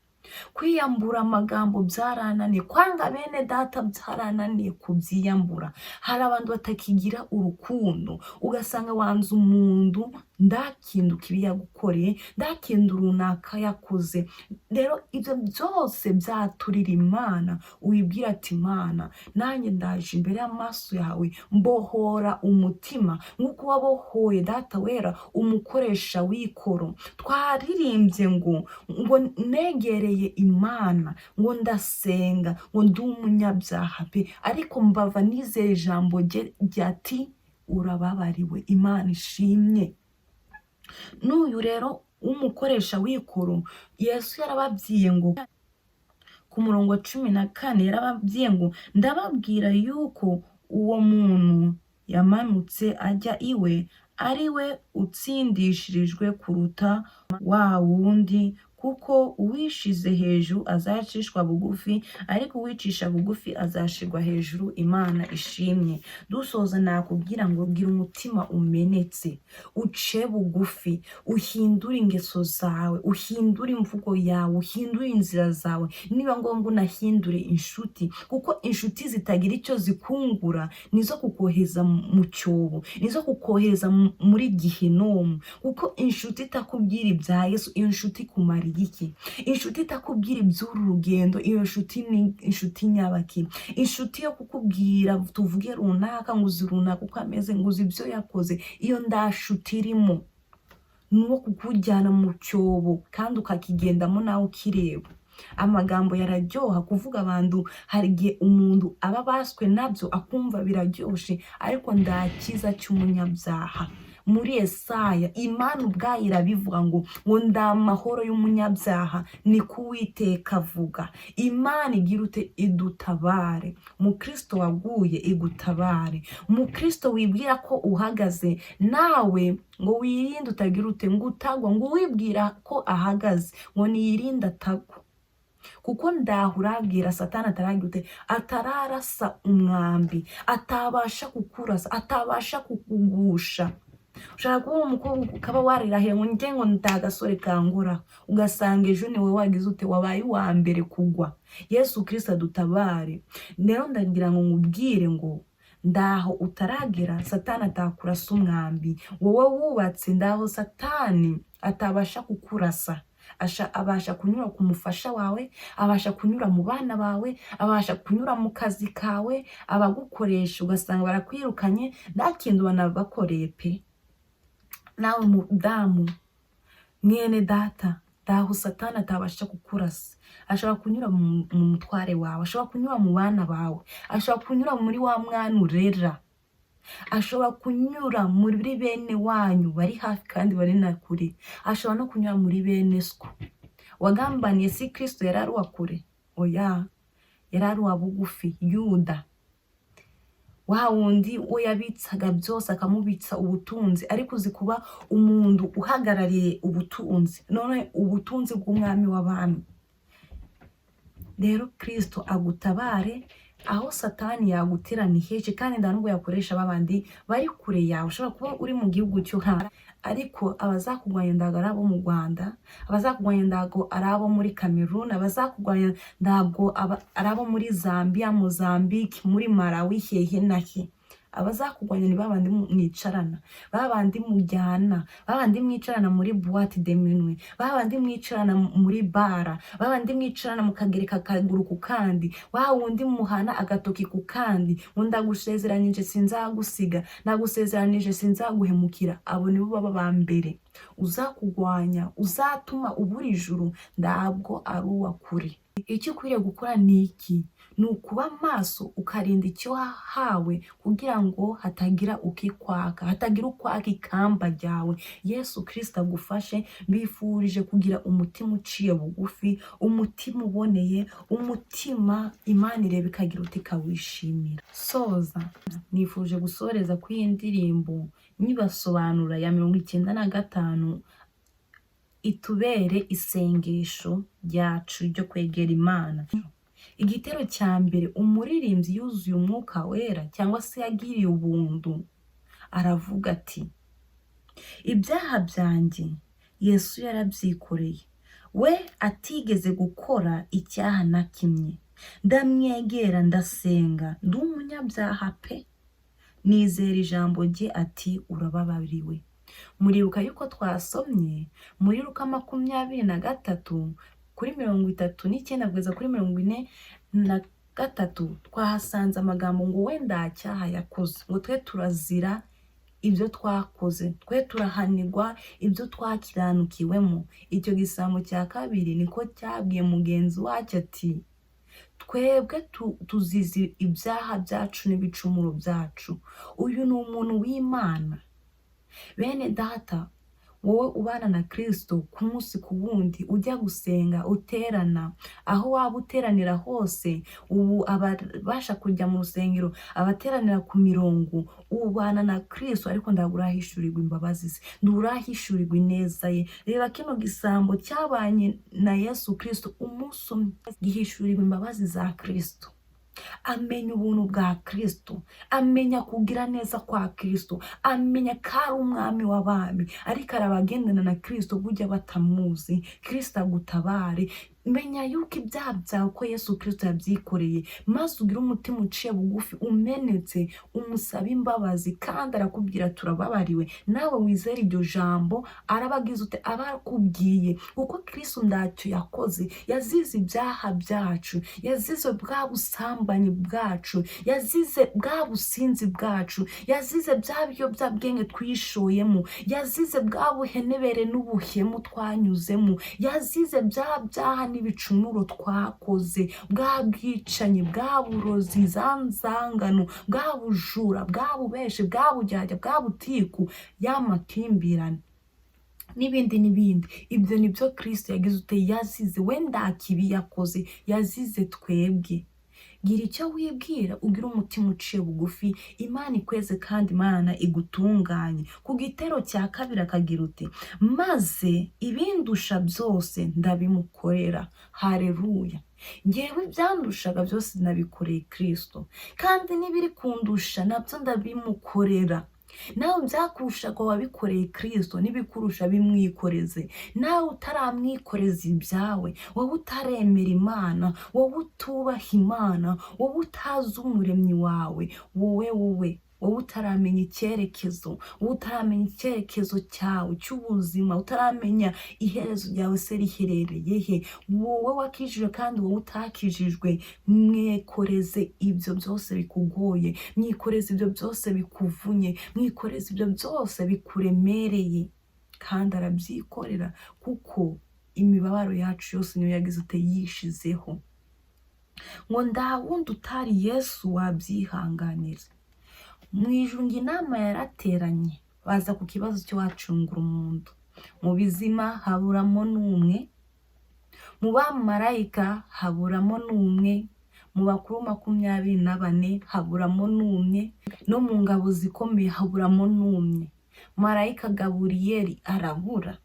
kwiyambura amagambo byarananiye, kwanga bene data byarananiye kubyiyambura." Hari abantu batakigira urukundo, ugasanga wanze umuntu ndakinduka ibi yagukoreye, ndakindu runaka yakoze. Rero ibyo byose byaturira Imana, wibwira ati: "Imana, nanjye ndaje imbere y'amaso yawe, mbohora umutima nk'uko wabohoye data wera umukoresha w'ikoro." Twaririmbye ngo negereye Imana, ngo ndasenga, ngo ndi umunyabyaha pe, ariko mbava nizeye ijambo rye ryati: "Urababariwe." Imana ishimye. N'uyu rero w'umukoresha w'ikoro, Yesu yarababwiye ngo ku murongo wa 14, yarababwiye ngo: "Ndababwira yuko uwo muntu yamanutse ajya iwe ari we utsindishirijwe kuruta wa wundi, kuko uwishize hejuru azacishwa bugufi, ariko uwicisha bugufi azashirwa hejuru." Imana ishimye. Dusoza, nakubwira ngo gira umutima umenetse, uce bugufi, uhindure ingeso zawe, uhindure imvugo yawe, uhindure inzira zawe. Niba ngombwa unahindure inshuti, kuko inshuti zitagira icyo zikungura nizo kukohereza mu cyobo, nizo kukohereza muri gihenomu. Kuko inshuti itakubwira ibya Yesu, iyo nshuti ikumariye iki? Inshuti itakubwira iby'uru rugendo, iyo nshuti ni inshuti nyabaki? Inshuti yo kukubwira, tuvuge runaka, ngo uzi runaka uko ameze, ngo uzi ibyo yakoze, iyo ndashuti irimo, ni uwo kukujyana mu cyobo kandi ukakigendamo nawe ukireba. Amagambo yararyoha kuvuga abantu. Hari igihe umuntu aba abaswe nabyo akumva biraryoshe, ariko nta cyiza cy'umunyabyaha. Muri Yesaya Imana ubwayo irabivuga ngo nda mahoro y'umunyabyaha, ni kuwiteka avuga. Imana igira ute? Idutabare. Mukristo waguye, igutabare. Mukristo wibwira ko uhagaze, nawe ngo wirinde utagira ute? Ngo utagwa. Ngo uwibwira ko ahagaze ngo niyirinde atagwa, kuko ndaho urabwira Satani ataragira ute? Atararasa umwambi, atabasha kukurasa, atabasha kukugusha. Ushaka kuba umukobwa ukaba warirahiye ngo njye ngo ndagasore kangura, ugasanga ejo niwe wagize ute? Wabaye uwa mbere kugwa. Yesu Kirisito adutabare. Rero ndagira ngo nkubwire ngo ndaho utaragera Satani atakurasa umwambi. Wowe wubatse, ndaho Satani atabasha kukurasa. Abasha kunyura ku mufasha wawe, abasha kunyura mu bana bawe, abasha kunyura mu kazi kawe, abagukoresha ugasanga barakwirukanye nta kintu banabakoreye pe. Nawe mudamu, mwene data, ndaho Satani atabasha kukurasa. Ashobora kunyura mu mutware wawe, ashobora kunyura mu bana bawe, ashobora kunyura muri wa mwana urera, ashobora kunyura muri bene wanyu bari hafi kandi bari na kure, ashobora no kunyura muri bene swo wagambaniye. Si Kristo yari ari uwa kure? Oya, yari ari uwa bugufi. Yuda wa wundi we yabitsaga byose, akamubitsa ubutunzi, ariko uzi kuba umuntu uhagarariye ubutunzi, none ubutunzi bw'umwami w'abami. Rero Kristo agutabare. Aho Satani yagutera ni henshi, kandi nta nubwo yakoresha babandi bari kure yawe. Ushobora kuba uri mu gihugu cyo hanze, ariko abazakurwanya ntabwo ari abo mu Rwanda, abazakurwanya ntabwo ari abo muri Cameroon, abazakurwanya ntabwo ari abo muri Zambia, Mozambique, muri Malawi, hehe na he. Abazakurwanya ni babandi mwicarana, babandi mujyana, babandi mwicarana muri boîte de minuit, babandi mwicarana muri bara, babandi mwicarana mukagereka akaguru ku kandi, wa wundi muhana agatoki ku kandi ngo ndagusezeranyije sinzagusiga, nagusezeranije sinzaguhemukira. Abo nibo baba ba mbere uzakugwanya, uzatuma ubura ijuru. Ntabwo ari uwa kure. Icyo ukwiriye gukora ni iki? Ni ukuba maso, ukarinda icyo wahawe kugira ngo hatagira ukikwaka, hatagira ukwaka ikamba ryawe. Yesu Kirisita agufashe. Mbifurije kugira umutima uciye bugufi, umutima uboneye, umutima Imana ireba ikagira uti ikawishimira. Soza, nifuje gusoreza kuri iyi ndirimbo nyibasobanura ya 95, itubere isengesho ryacu ryo kwegera Imana. Igitero cya mbere, umuririmbyi yuzuye Umwuka Wera cyangwa se yagiriye ubuntu, aravuga ati: "Ibyaha byanjye Yesu yarabyikoreye, we atigeze gukora icyaha na kimwe. Ndamwegera ndasenga, ndi umunyabyaha pe, nizera ijambo rye ati urababariwe." Muribuka yuko twasomye muri Luka 23 kuri 39 kugeza kuri 43, twahasanze amagambo ngo we nta cyaha yakoze, ngo twe turazira ibyo twakoze, twe turahanirwa ibyo twakiranukiwemo. Icyo gisambo cya kabiri niko cyabwiye mugenzi wacyo ati: "Twebwe tuzize ibyaha byacu n'ibicumuro byacu, uyu ni umuntu w'Imana." Bene data, wowe ubana na Kirisito ku munsi ku wundi, ujya gusenga, uterana aho waba uteranira hose, ubu ababasha kujya mu rusengero, abateranira ku mirongo, ubana na Kirisito, ariko ntabwo urahishurirwa imbabazi ze, nturahishurirwa ineza ye. Reba kino gisambo cyabanye na Yesu Kirisito umunsi umwe, gihishurirwa imbabazi za Kirisito, amenya ubuntu bwa Kirisito, amenya kugira neza kwa Kirisito, amenya ko ari umwami w'abami. Ariko arabagendana na Kirisito burya batamuzi. Kirisito agutabare. Menya yuko ibyaha byawe ko Yesu Kirisito yabyikoreye, maze ugire umutima uciye bugufi, umenetse, umusabe imbabazi, kandi arakubwira turababariwe. Nawe wizere iryo jambo arabagize ute? Aba akubwiye, kuko Kirisito ntacyo yakoze, yazize ibyaha byacu, yazize bwa busambanyi bwacu, yazize bwa businzi bwacu, yazize bya biyobyabwenge twishoyemo, yazize bwa buhenebere n'ubuhemu twanyuzemo, yazize bya byaha. n'ibicumuro twakoze, bwa bwicanyi, bwa burozi, za nzangano, bwa bujura, bwa bubeshe, bwa buryarya, bwa butiku, ya makimbirane n'ibindi n'ibindi. Ibyo ni byo Kirisito yagize ute? Yazize. We nta kibi yakoze, yazize twebwe. Gira icyo wibwira, ugire umutima uciye bugufi, Imana ikweze kandi Imana igutunganye. Ku gitero cya kabiri akagira uti: "Maze ibindusha byose ndabimukorera." Hareruya! Ngewe ibyandushaga byose nabikoreye Kirisito, kandi n'ibiri kundusha nabyo ndabimukorera. Nawe byakurushaga wabikoreye Kirisito, n'ibikurusha bimwikoreze. Nawe utaramwikoreza ibyawe, wowe utaremera Imana, wowe utubaha Imana, wowe utazi Umuremyi wawe, wowe utaramenya icyerekezo, wowe utaramenya icyerekezo cyawe cy'ubuzima, utaramenya iherezo ryawe se riherereye he, wowe wakijijwe kandi wowe utakijijwe, mwekoreze ibyo byose bikugoye, mwikoreze ibyo byose bikuvunye, mwikoreze ibyo byose bikuremereye. Kandi arabyikorera, kuko imibabaro yacu yose niyo yagize ute? Yishizeho. Ngo nta wundi utari Yesu wabyihanganira. Mu ijuru ngo inama yarateranye, baza ku kibazo cyo wacungura umuntu. Mu bizima haburamo n'umwe, mu bamarayika haburamo n'umwe, mu bakuru 24 haburamo n'umwe, no mu ngabo zikomeye haburamo n'umwe. Marayika Gaburiyeli arabura.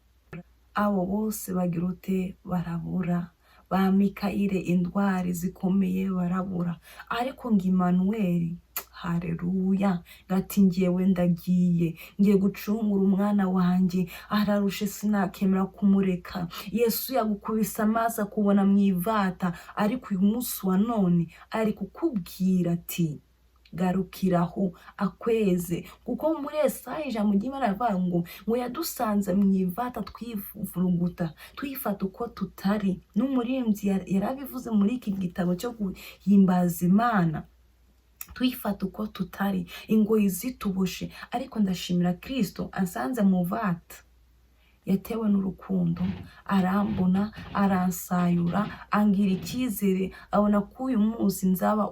Abo bose bagira ute? Barabura. Ba Mikayire, indwara zikomeye, barabura. Ariko ngo Imanuweli, hareruya, gati: "Ngewe ndagiye, ngiye gucungura umwana wanjye, ararushe, sinakemera kumureka." Yesu yagukubise amaso akubona mu ivata, ariko uyu munsi wa none ari kukubwira ati: "Garukiraho akweze." Kuko muri Esaya ijambo ry'Imana rivuga ngo yadusanze mu ivata twivuruguta, twifata uko tutari. N'umuririmbyi yarabivuze muri iki gitabo cyo guhimbaza Imana: twifata uko tutari, ingoyi zituboshe. Ariko ndashimira Kirisito ansanze mu vata, yatewe n'urukundo, arambona, aransayura, angira icyizere, abona ko uyu munsi nzaba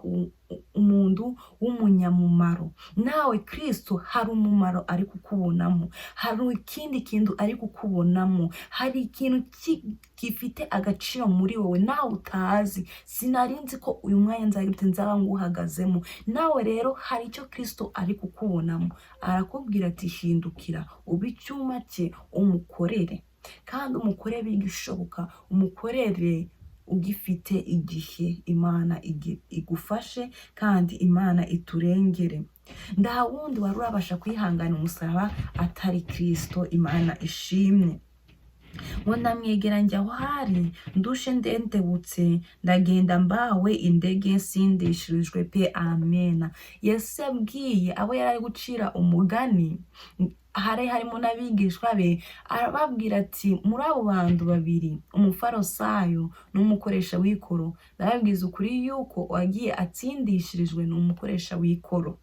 umuntu w'umunyamumaro. Nawe Kirisito hari umumaro ari kukubonamo, hari ikindi kintu ari kukubonamo, hari ikintu gifite agaciro muri wowe nawe utazi. Sinari nzi ko uyu mwanya nzahita nzaba nguhagazemo. Nawe rero hari icyo Kirisito ari kukubonamo, arakubwira ati: "Hindukira ube icyuma cye, umukorere, kandi umukorere igishoboka, umukorere ugifite igihe." Imana igufashe kandi Imana iturengere. Nta wundi wari urabasha kwihangana umusaraba atari Kirisito. Imana ishimwe. Ngo ndamwegera njya aho hari ndushe ndendebutse, ndagenda mbawe indege nsindishirijwe pe. Amena. Yesu yabwiye abo yari ari gucira umugani, hari harimo n'abigishwa be, arababwira ati: "Muri abo bantu babiri, umufarisayo n'umukoresha w'ikoro, ndababwiza ukuri yuko uwagiye atsindishirijwe ni umukoresha w'ikoro."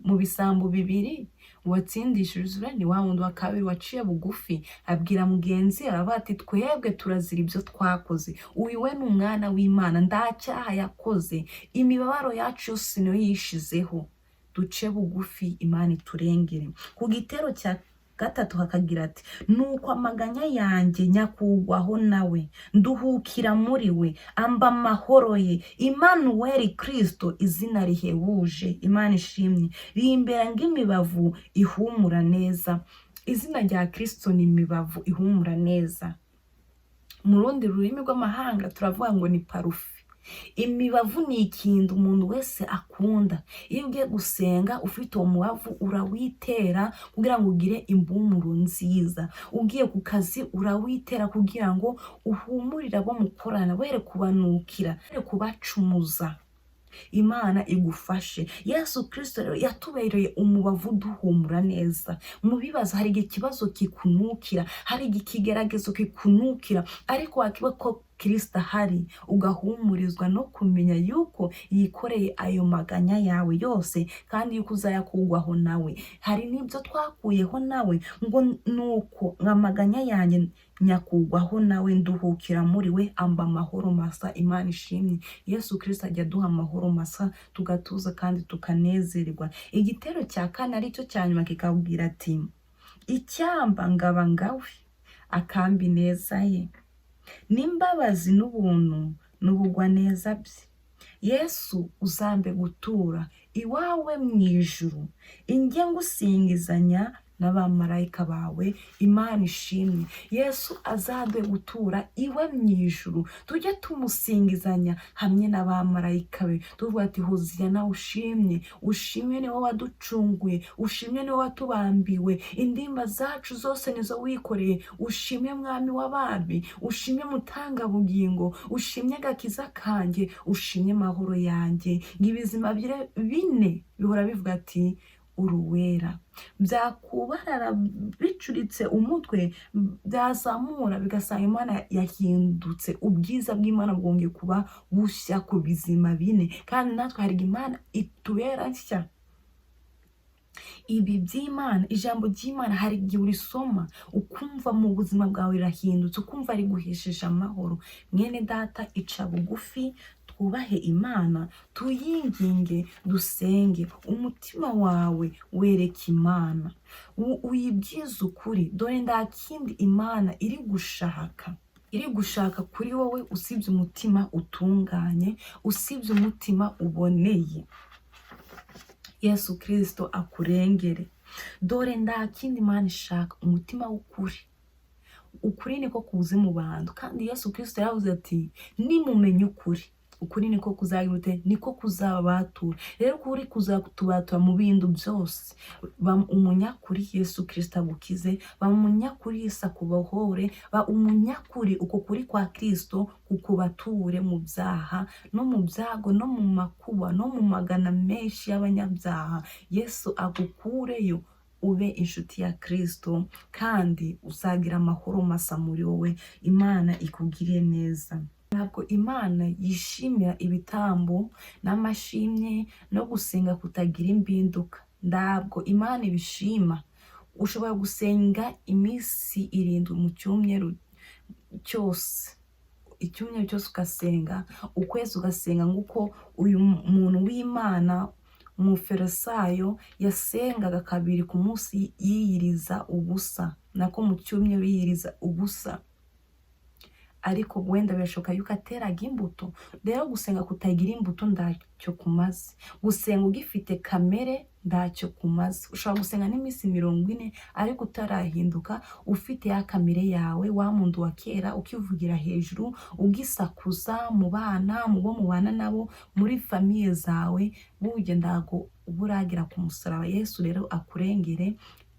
Mu bisambo bibiri, uwatsindishirijwe ni wa wundi wa kabiri waciye bugufi, abwira mugenzi we, aravuga ati: "Twebwe turazira ibyo twakoze, uyu we ni umwana w'Imana, nta cyaha yakoze, imibabaro yacu yose niyo yishizeho." Duce bugufi, Imana iturengere. Ku gitero cya gatatu hakagira ati: "Nuko amaganya yanjye nyakugwaho nawe, nduhukira muri we, amba amahoro ye." Imanuweli Kristo, izina rihebuje, Imana ishimwe, rimbera ng'imibavu ihumura neza. Izina rya Kristo ni imibavu ihumura neza. Mu rundi rurimi rw'amahanga turavuga ngo ni parufe. Imibavu ni ikintu umuntu wese akunda. Iyo ugiye gusenga ufite uwo mubavu, urawitera kugira ngo ugire impumuro nziza. Ugiye ku kazi, urawitera kugira ngo uhumurire abo mukorana, were kubanukira, were kubacumuza. Imana igufashe. Yesu Kirisito rero yatubereye umubavu duhumura neza. Mu bibazo, hari igihe ikibazo kikunukira, hari igihe ikigeragezo kikunukira, ariko wakiba ko Kirisito ahari, ugahumurizwa no kumenya yuko yikoreye ayo maganya yawe yose, kandi yuko uzayakugwaho nawe. Hari n'ibyo twakuyeho nawe, ngo nuko amaganya yanjye nyakugwaho nawe, nduhukira muri we, amba amahoro masa. Imana ishimwe. Yesu Kirisito ajya aduha amahoro masa, tugatuza kandi tukanezerwa. Igitero cya kane, aricyo cya nyuma, kikabwira ati: "Icyamba ngaba ngawe, akambi neza ye n'imbabazi n'ubuntu n'ubugwaneza bye. Yesu, uzambe gutura iwawe mu ijuru, injye ngusingizanya n'abamarayika bawe." Imana ishimwe. Yesu azaduhe gutura iwe mu ijuru, tujye tumusingizanya hamwe n'abamarayika be, tuvuga ati: "Hoziyana, ushimye, ushimwe ni wowe waducunguye, ushimwe ni wowe watubambiwe, indimba zacu zose nizo wikoreye. Ushimwe Mwami w'abami, ushimwe Mutangabugingo, ushimwe agakiza kanjye, ushimwe mahoro yanjye." Ngo ibizima bine bihora bivuga ati: "Uruwera." Byakubarara bicuritse umutwe, byazamura bigasanga Imana yahindutse, ubwiza bw'Imana bwongeye kuba bushya ku bizima bine. Kandi natwe hari Imana itubera nshya. Ibi by'Imana, ijambo ry'Imana, hari igihe urisoma ukumva mu buzima bwawe rirahindutse, ukumva riguhesheje amahoro. Mwene data, ica bugufi, twubahe Imana, tuyinginge, dusenge. Umutima wawe wereka Imana, uyibwize ukuri. Dore nta kindi Imana iri gushaka kuri wowe usibye umutima utunganye, usibye umutima uboneye. Yesu Kirisito akurengere. Dore nta kindi Imana ishaka, umutima w'ukuri. Ukuri niko kuze mu bantu. Kandi Yesu Kirisito yaravuze ati: "Nimumenye ukuri, ukuri niko kuzagira ute? Niko kuzababatura." Rero ukuri kuzatubatura mu bintu byose. Ba umunyakuri, Yesu Kirisito agukize. Ba umunyakuri, Yesu akubohore. Ba umunyakuri, uko kuri kwa Kirisito kukubature mu byaha no mu byago no mu makuba no mu magana menshi y'abanyabyaha. Yesu agukureyo, ube inshuti ya Kirisito, kandi uzagira amahoro masa muri wowe. Imana ikugiriye neza. Ntabwo Imana yishimira ibitambo n'amashimwe no gusenga kutagira impinduka. Ntabwo Imana ibishima. Ushobora gusenga iminsi 7 mu cyumweru cyose, icyumweru cyose ugasenga, ukwezi ugasenga, nk'uko uyu muntu w'Imana umufarisayo yasengaga kabiri ku munsi yiyiriza ubusa, nako mu cyumweru yiyiriza ubusa, ariko wenda birashoboka yuko ateraga imbuto. Rero gusenga kutagira imbuto ntacyo kumaze. Gusenga ugifite kamere ntacyo kumaze. Ushobora gusenga n'iminsi 40 ariko utarahinduka, ufite ya kamere yawe, wa muntu wa kera, ukivugira hejuru, ugisakuza mu bana, mu bo mubana nabo, muri famille zawe. Burya ntago uba uragera ku musaraba. Yesu rero akurengere.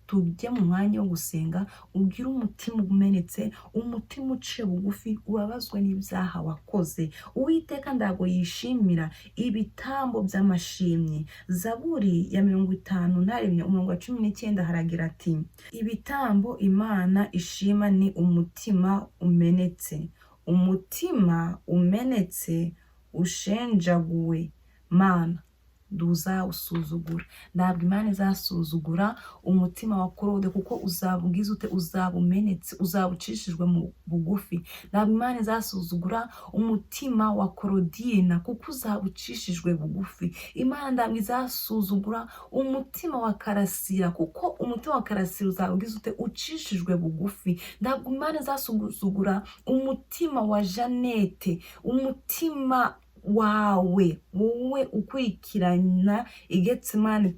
Tujye mu mwanya wo gusenga, ugire umutima umenetse, umutima uciye bugufi, ubabazwe n'ibyaha wakoze. Uwiteka ntabwo yishimira ibitambo by'amashimwe. Zaburi ya 51, umurongo wa 19, haragira ati: "Ibitambo Imana ishima ni umutima umenetse, umutima umenetse ushenjaguwe, Mana, ntuzawusuzugura." Ntabwo Imana izasuzugura umutima wa Claude, kuko uzaba ugize ute? Uzaba umenetse, uzaba ucishijwe mu bugufi. Ntabwo Imana izasuzugura umutima wa Claudine, kuko uzaba ucishijwe bugufi. Imana ntabwo izasuzugura umutima wa Karasira, kuko umutima wa Karasira uzaba ugize ute? Ucishijwe bugufi. Ntabwo Imana izasuzugura umutima wa Jeannette, umutima wawe, wowe ukurikirana Igetsemane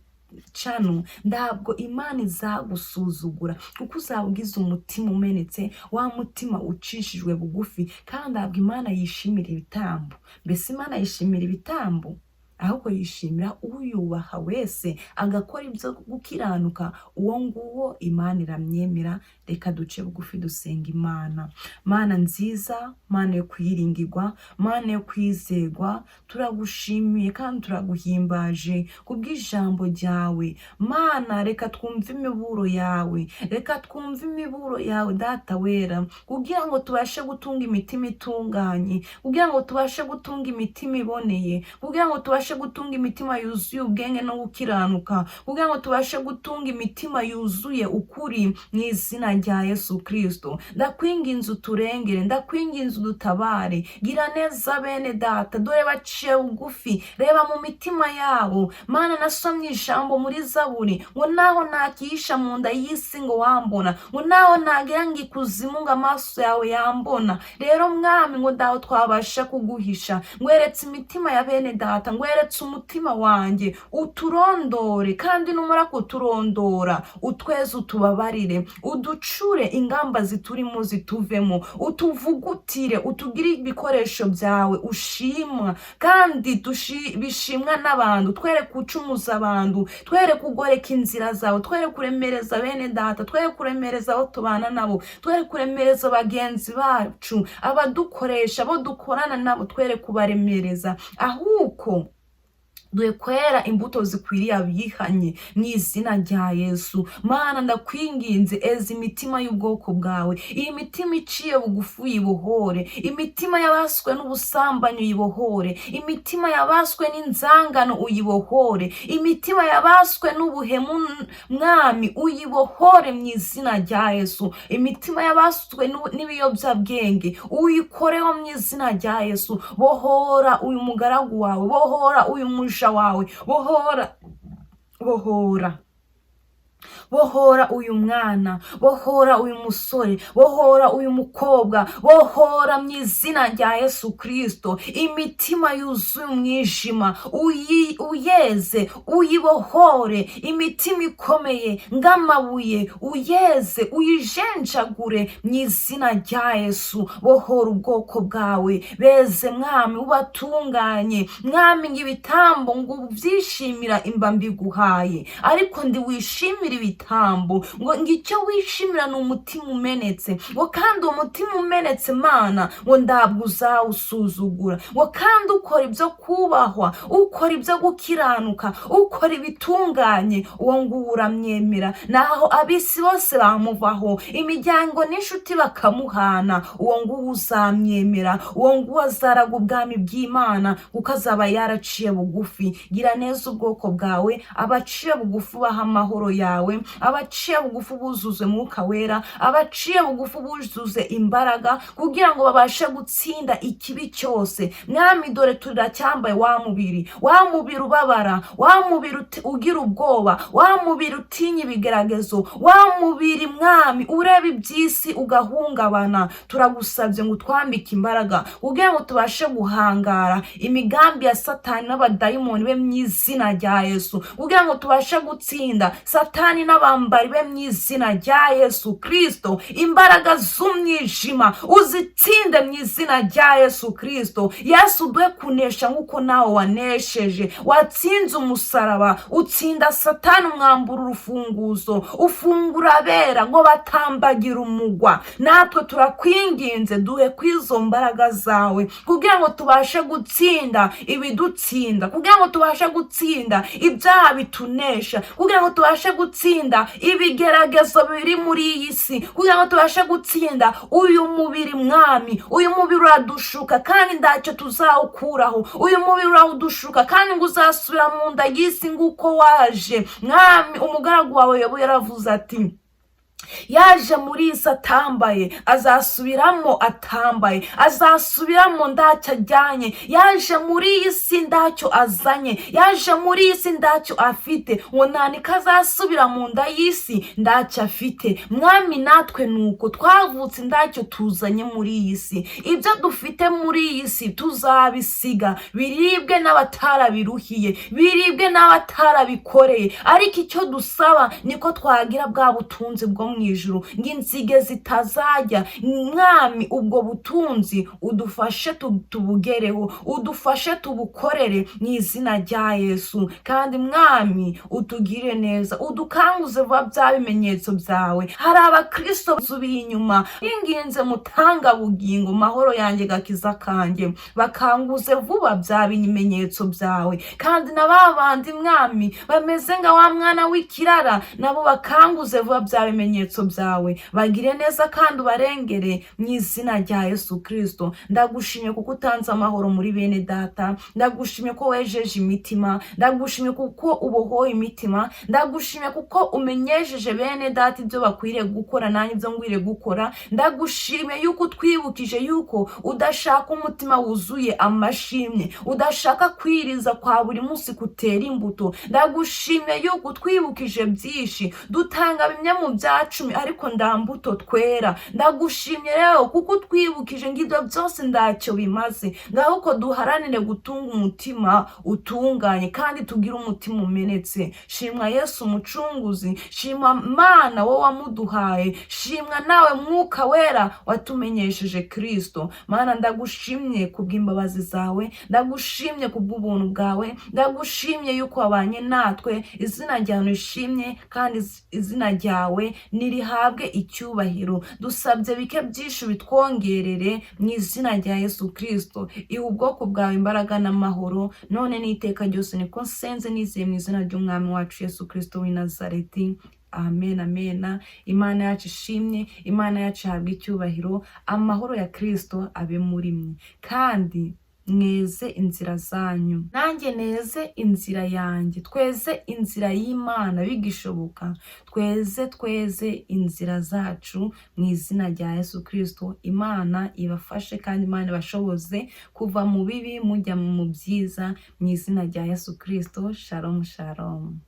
Channel. Ntabwo Imana izagusuzugura, kuko uzaba ugize umutima umenetse, wa mutima ucishijwe bugufi. Kandi ntabwo Imana yishimira ibitambo. Mbese Imana yishimira ibitambo? Ahubwo yishimira uyubaha wese agakora ibyo gukiranuka, uwo nguwo Imana iramwemera. Reka duce bugufi dusenga Imana. Mana nziza, Mana yo kwiringirwa, Mana yo kwizegwa, turagushimiye kandi turaguhimbaje kubw'ijambo ryawe. Mana, reka twumve imiburo yawe, reka twumve imiburo yawe, Data wera, kugira ngo tubashe gutunga imitima itunganye, kugira ngo tubashe gutunga imitima iboneye, kugira ngo tubashe gutunga imitima yuzuye ubwenge no gukiranuka, kugira ngo tubashe gutunga imitima yuzuye ukuri, mu izina rya Yesu Kristo. Ndakwinginze uturengere, ndakwinginze udutabare. Gira neza bene data, dore baciye bugufi, reba mu mitima yabo. Mana, nasomye ijambo muri Zaburi ngo naho nakihisha mu nda y'isi ngo wambona, ngo naho nagera ngo ikuzimu ngo amaso yawe yambona. Rero Mwami, ngo ndaho twabasha kuguhisha. Ngweretse imitima ya bene data, ngweretse umutima wanjye. Uturondore, kandi numara kuturondora utweze, utubabarire, uducure ingamba ziturimo zituvemo, utuvugutire, utugire ibikoresho byawe ushimwa kandi bishimwa n'abantu. Twere gucumuza abantu, twere kugoreka inzira zawe, twere kuremereza bene data, twere kuremereza abo tubana nabo, twere kuremereza bagenzi bacu, abadukoresha, abo dukorana nabo, twere kubaremereza, ahubwo duhe kwera imbuto zikwiriye abihanye, mu izina rya Yesu. Mana, ndakwinginze, eza imitima y'ubwoko bwawe. Iyi mitima iciye bugufi uyibohore, imitima yabaswe n'ubusambanyi uyibohore, imitima yabaswe n'inzangano uyibohore, imitima yabaswe n'ubuhemu, Mwami, uyibohore mu izina rya Yesu. Imitima yabaswe n'ibiyobyabwenge uyikoreho mu izina rya Yesu. Bohora uyu mugaragu wawe, bohora uyu muja wawe, bohora, bohora, bohora uyu mwana, bohora uyu musore, bohora uyu mukobwa, bohora mu izina rya Yesu Kirisito. Imitima yuzuye umwijima uyeze, uyibohore. Imitima ikomeye ng'amabuye uyeze, uyijenjagure mu izina rya Yesu. Bohora ubwoko bwawe, beze Mwami, ubatunganye. Mwami, ngo ibitambo ngo ubyishimira imba mbiguhaye, ariko ndi wishimira ibitambo, ngo icyo wishimira ni umutima umenetse, ngo kandi uwo mutima umenetse, Mana, ngo ndabwo uzawusuzugura, ngo kandi ukora ibyo kubahwa, ukora ibyo gukiranuka, ukora ibitunganye, uwo nguwo uramwemera. Naho ab'isi bose bamuvaho, imiryango n'inshuti bakamuhana, uwo nguwo uzamwemera, uwo nguwo azaraga ubwami bw'Imana, kuko azaba yaraciye bugufi. Gira neza ubwoko bwawe, abaciye bugufi ubaha amahoro yawe, abaciye bugufi buzuze Mwuka Wera, abaciye bugufi buzuze imbaraga, kugira ngo babashe gutsinda ikibi cyose. Mwami, dore turacyambaye wa mubiri, wa mubiri ubabara, wa mubiri ugira ubwoba, wa mubiri utinya ibigeragezo, wa mubiri, Mwami, ureba iby'isi ugahungabana. Turagusabye ngo utwambike imbaraga kugira ngo tubashe guhangara imigambi ya Satani n'abadayimoni be mu izina rya Yesu, kugira ngo tubashe gutsinda Satani n'abambari be mu izina rya Yesu Kirisito. Imbaraga z'umwijima uzitsinde mu izina rya Yesu Kirisito. Yesu, duhe kunesha nk'uko nawe wanesheje. Watsinze umusaraba, utsinda Satani, umwambura urufunguzo, ufungura abera ngo batambagira umugwa. Natwe turakwinginze, duhe kw'izo mbaraga zawe kugira ngo tubashe gutsinda ibidutsinda, kugira ngo tubashe gutsinda ibyaha bitunesha, kugira ngo tubashe gutsinda ibigeragezo biri muri iyi si, kugira ngo tubashe gutsinda uyu mubiri. Mwami, uyu mubiri uradushuka kandi ntacyo tuzawukuraho. Uyu mubiri urawudushuka kandi ngo uzasubira mu nda y'isi nguko waje. Mwami, umugaragu wawe Yobu yaravuze ati: "Yaje muri iyi si atambaye, azasubiramo atambaye, azasubiramo ndacyo ajyanye." Yaje muri iyi si ndacyo azanye, yaje muri iyi si ndacyo afite, ngo ntaniko azasubira mu nda y'isi ndacyo afite. Mwami, natwe nuko twavutse ndacyo tuzanye muri iyi si. Ibyo dufite muri iyi si tuzabisiga, biribwe n'abatarabiruhiye, biribwe n'abatarabikoreye, ariko icyo dusaba niko twagira bwa butunzi bwo mu ijuru, ngo inzige zitazajya. Mwami, ubwo butunzi udufashe tubugereho, udufashe tubukorere mu izina rya Yesu. Kandi Mwami, utugire neza, udukanguze vuba bya bimenyetso byawe. Hari abakristo basubiye inyuma, inginze mutanga bugingo, mahoro yanjye, gakiza kanjye, bakanguze vuba bya bimenyetso byawe. Kandi na ba bandi, Mwami, bameze nka wa mwana w'ikirara, nabo bakanguze vuba bya bimenyetso byawe, bagire neza kandi ubarengere mu izina rya Yesu Kristo. Ndagushimye kuko utanze amahoro muri bene data, ndagushimye ko wejeje imitima, ndagushimye kuko ubohoye imitima, ndagushimye kuko umenyesheje bene data ibyo bakwiriye gukora, nanjye ibyo ngwiriye gukora. Ndagushimye yuko utwibukije yuko udashaka umutima wuzuye amashimwe, udashaka kwiriza kwa buri munsi kutera imbuto. Ndagushimye yuko utwibukije byinshi, dutanga bimwe mu bya cumi ariko nda mbuto twera. Ndagushimye rero kuko utwibukije ngo ibyo byose ndacyo bimaze, ngaho ko duharanire gutunga umutima utunganye kandi tugire umutima umenetse. Shimwa Yesu umucunguzi, shimwa Mana wowe wamuduhaye, shimwa nawe Mwuka Wera watumenyesheje Kristo. Mana, ndagushimye kubw'imbabazi zawe, ndagushimye kubw'ubuntu bwawe, ndagushimye yuko wabanye natwe. Izina ryawe rishimye kandi izina ryawe nirihabwe icyubahiro. Dusabye bike byinshi bitwongerere mu izina rya Yesu Kristo. Iha ubwoko bwawe imbaraga n'amahoro none n'iteka ryose, niko nsenze nizeye mu izina ry'Umwami wacu Yesu Kristo w'i Nazareti. Amen, amen. Imana yacu ishimye, Imana yacu ihabwa icyubahiro. Amahoro ya Kristo abe muri mwe, kandi mweze inzira zanyu, nanjye neze inzira yanjye. Tweze inzira y'Imana bigishoboka, tweze tweze inzira zacu mu izina rya Yesu Kristo. Imana ibafashe kandi Imana ibashoboze kuva mu bibi mujya mu byiza mu izina rya Yesu Kristo. Shalom, shalom.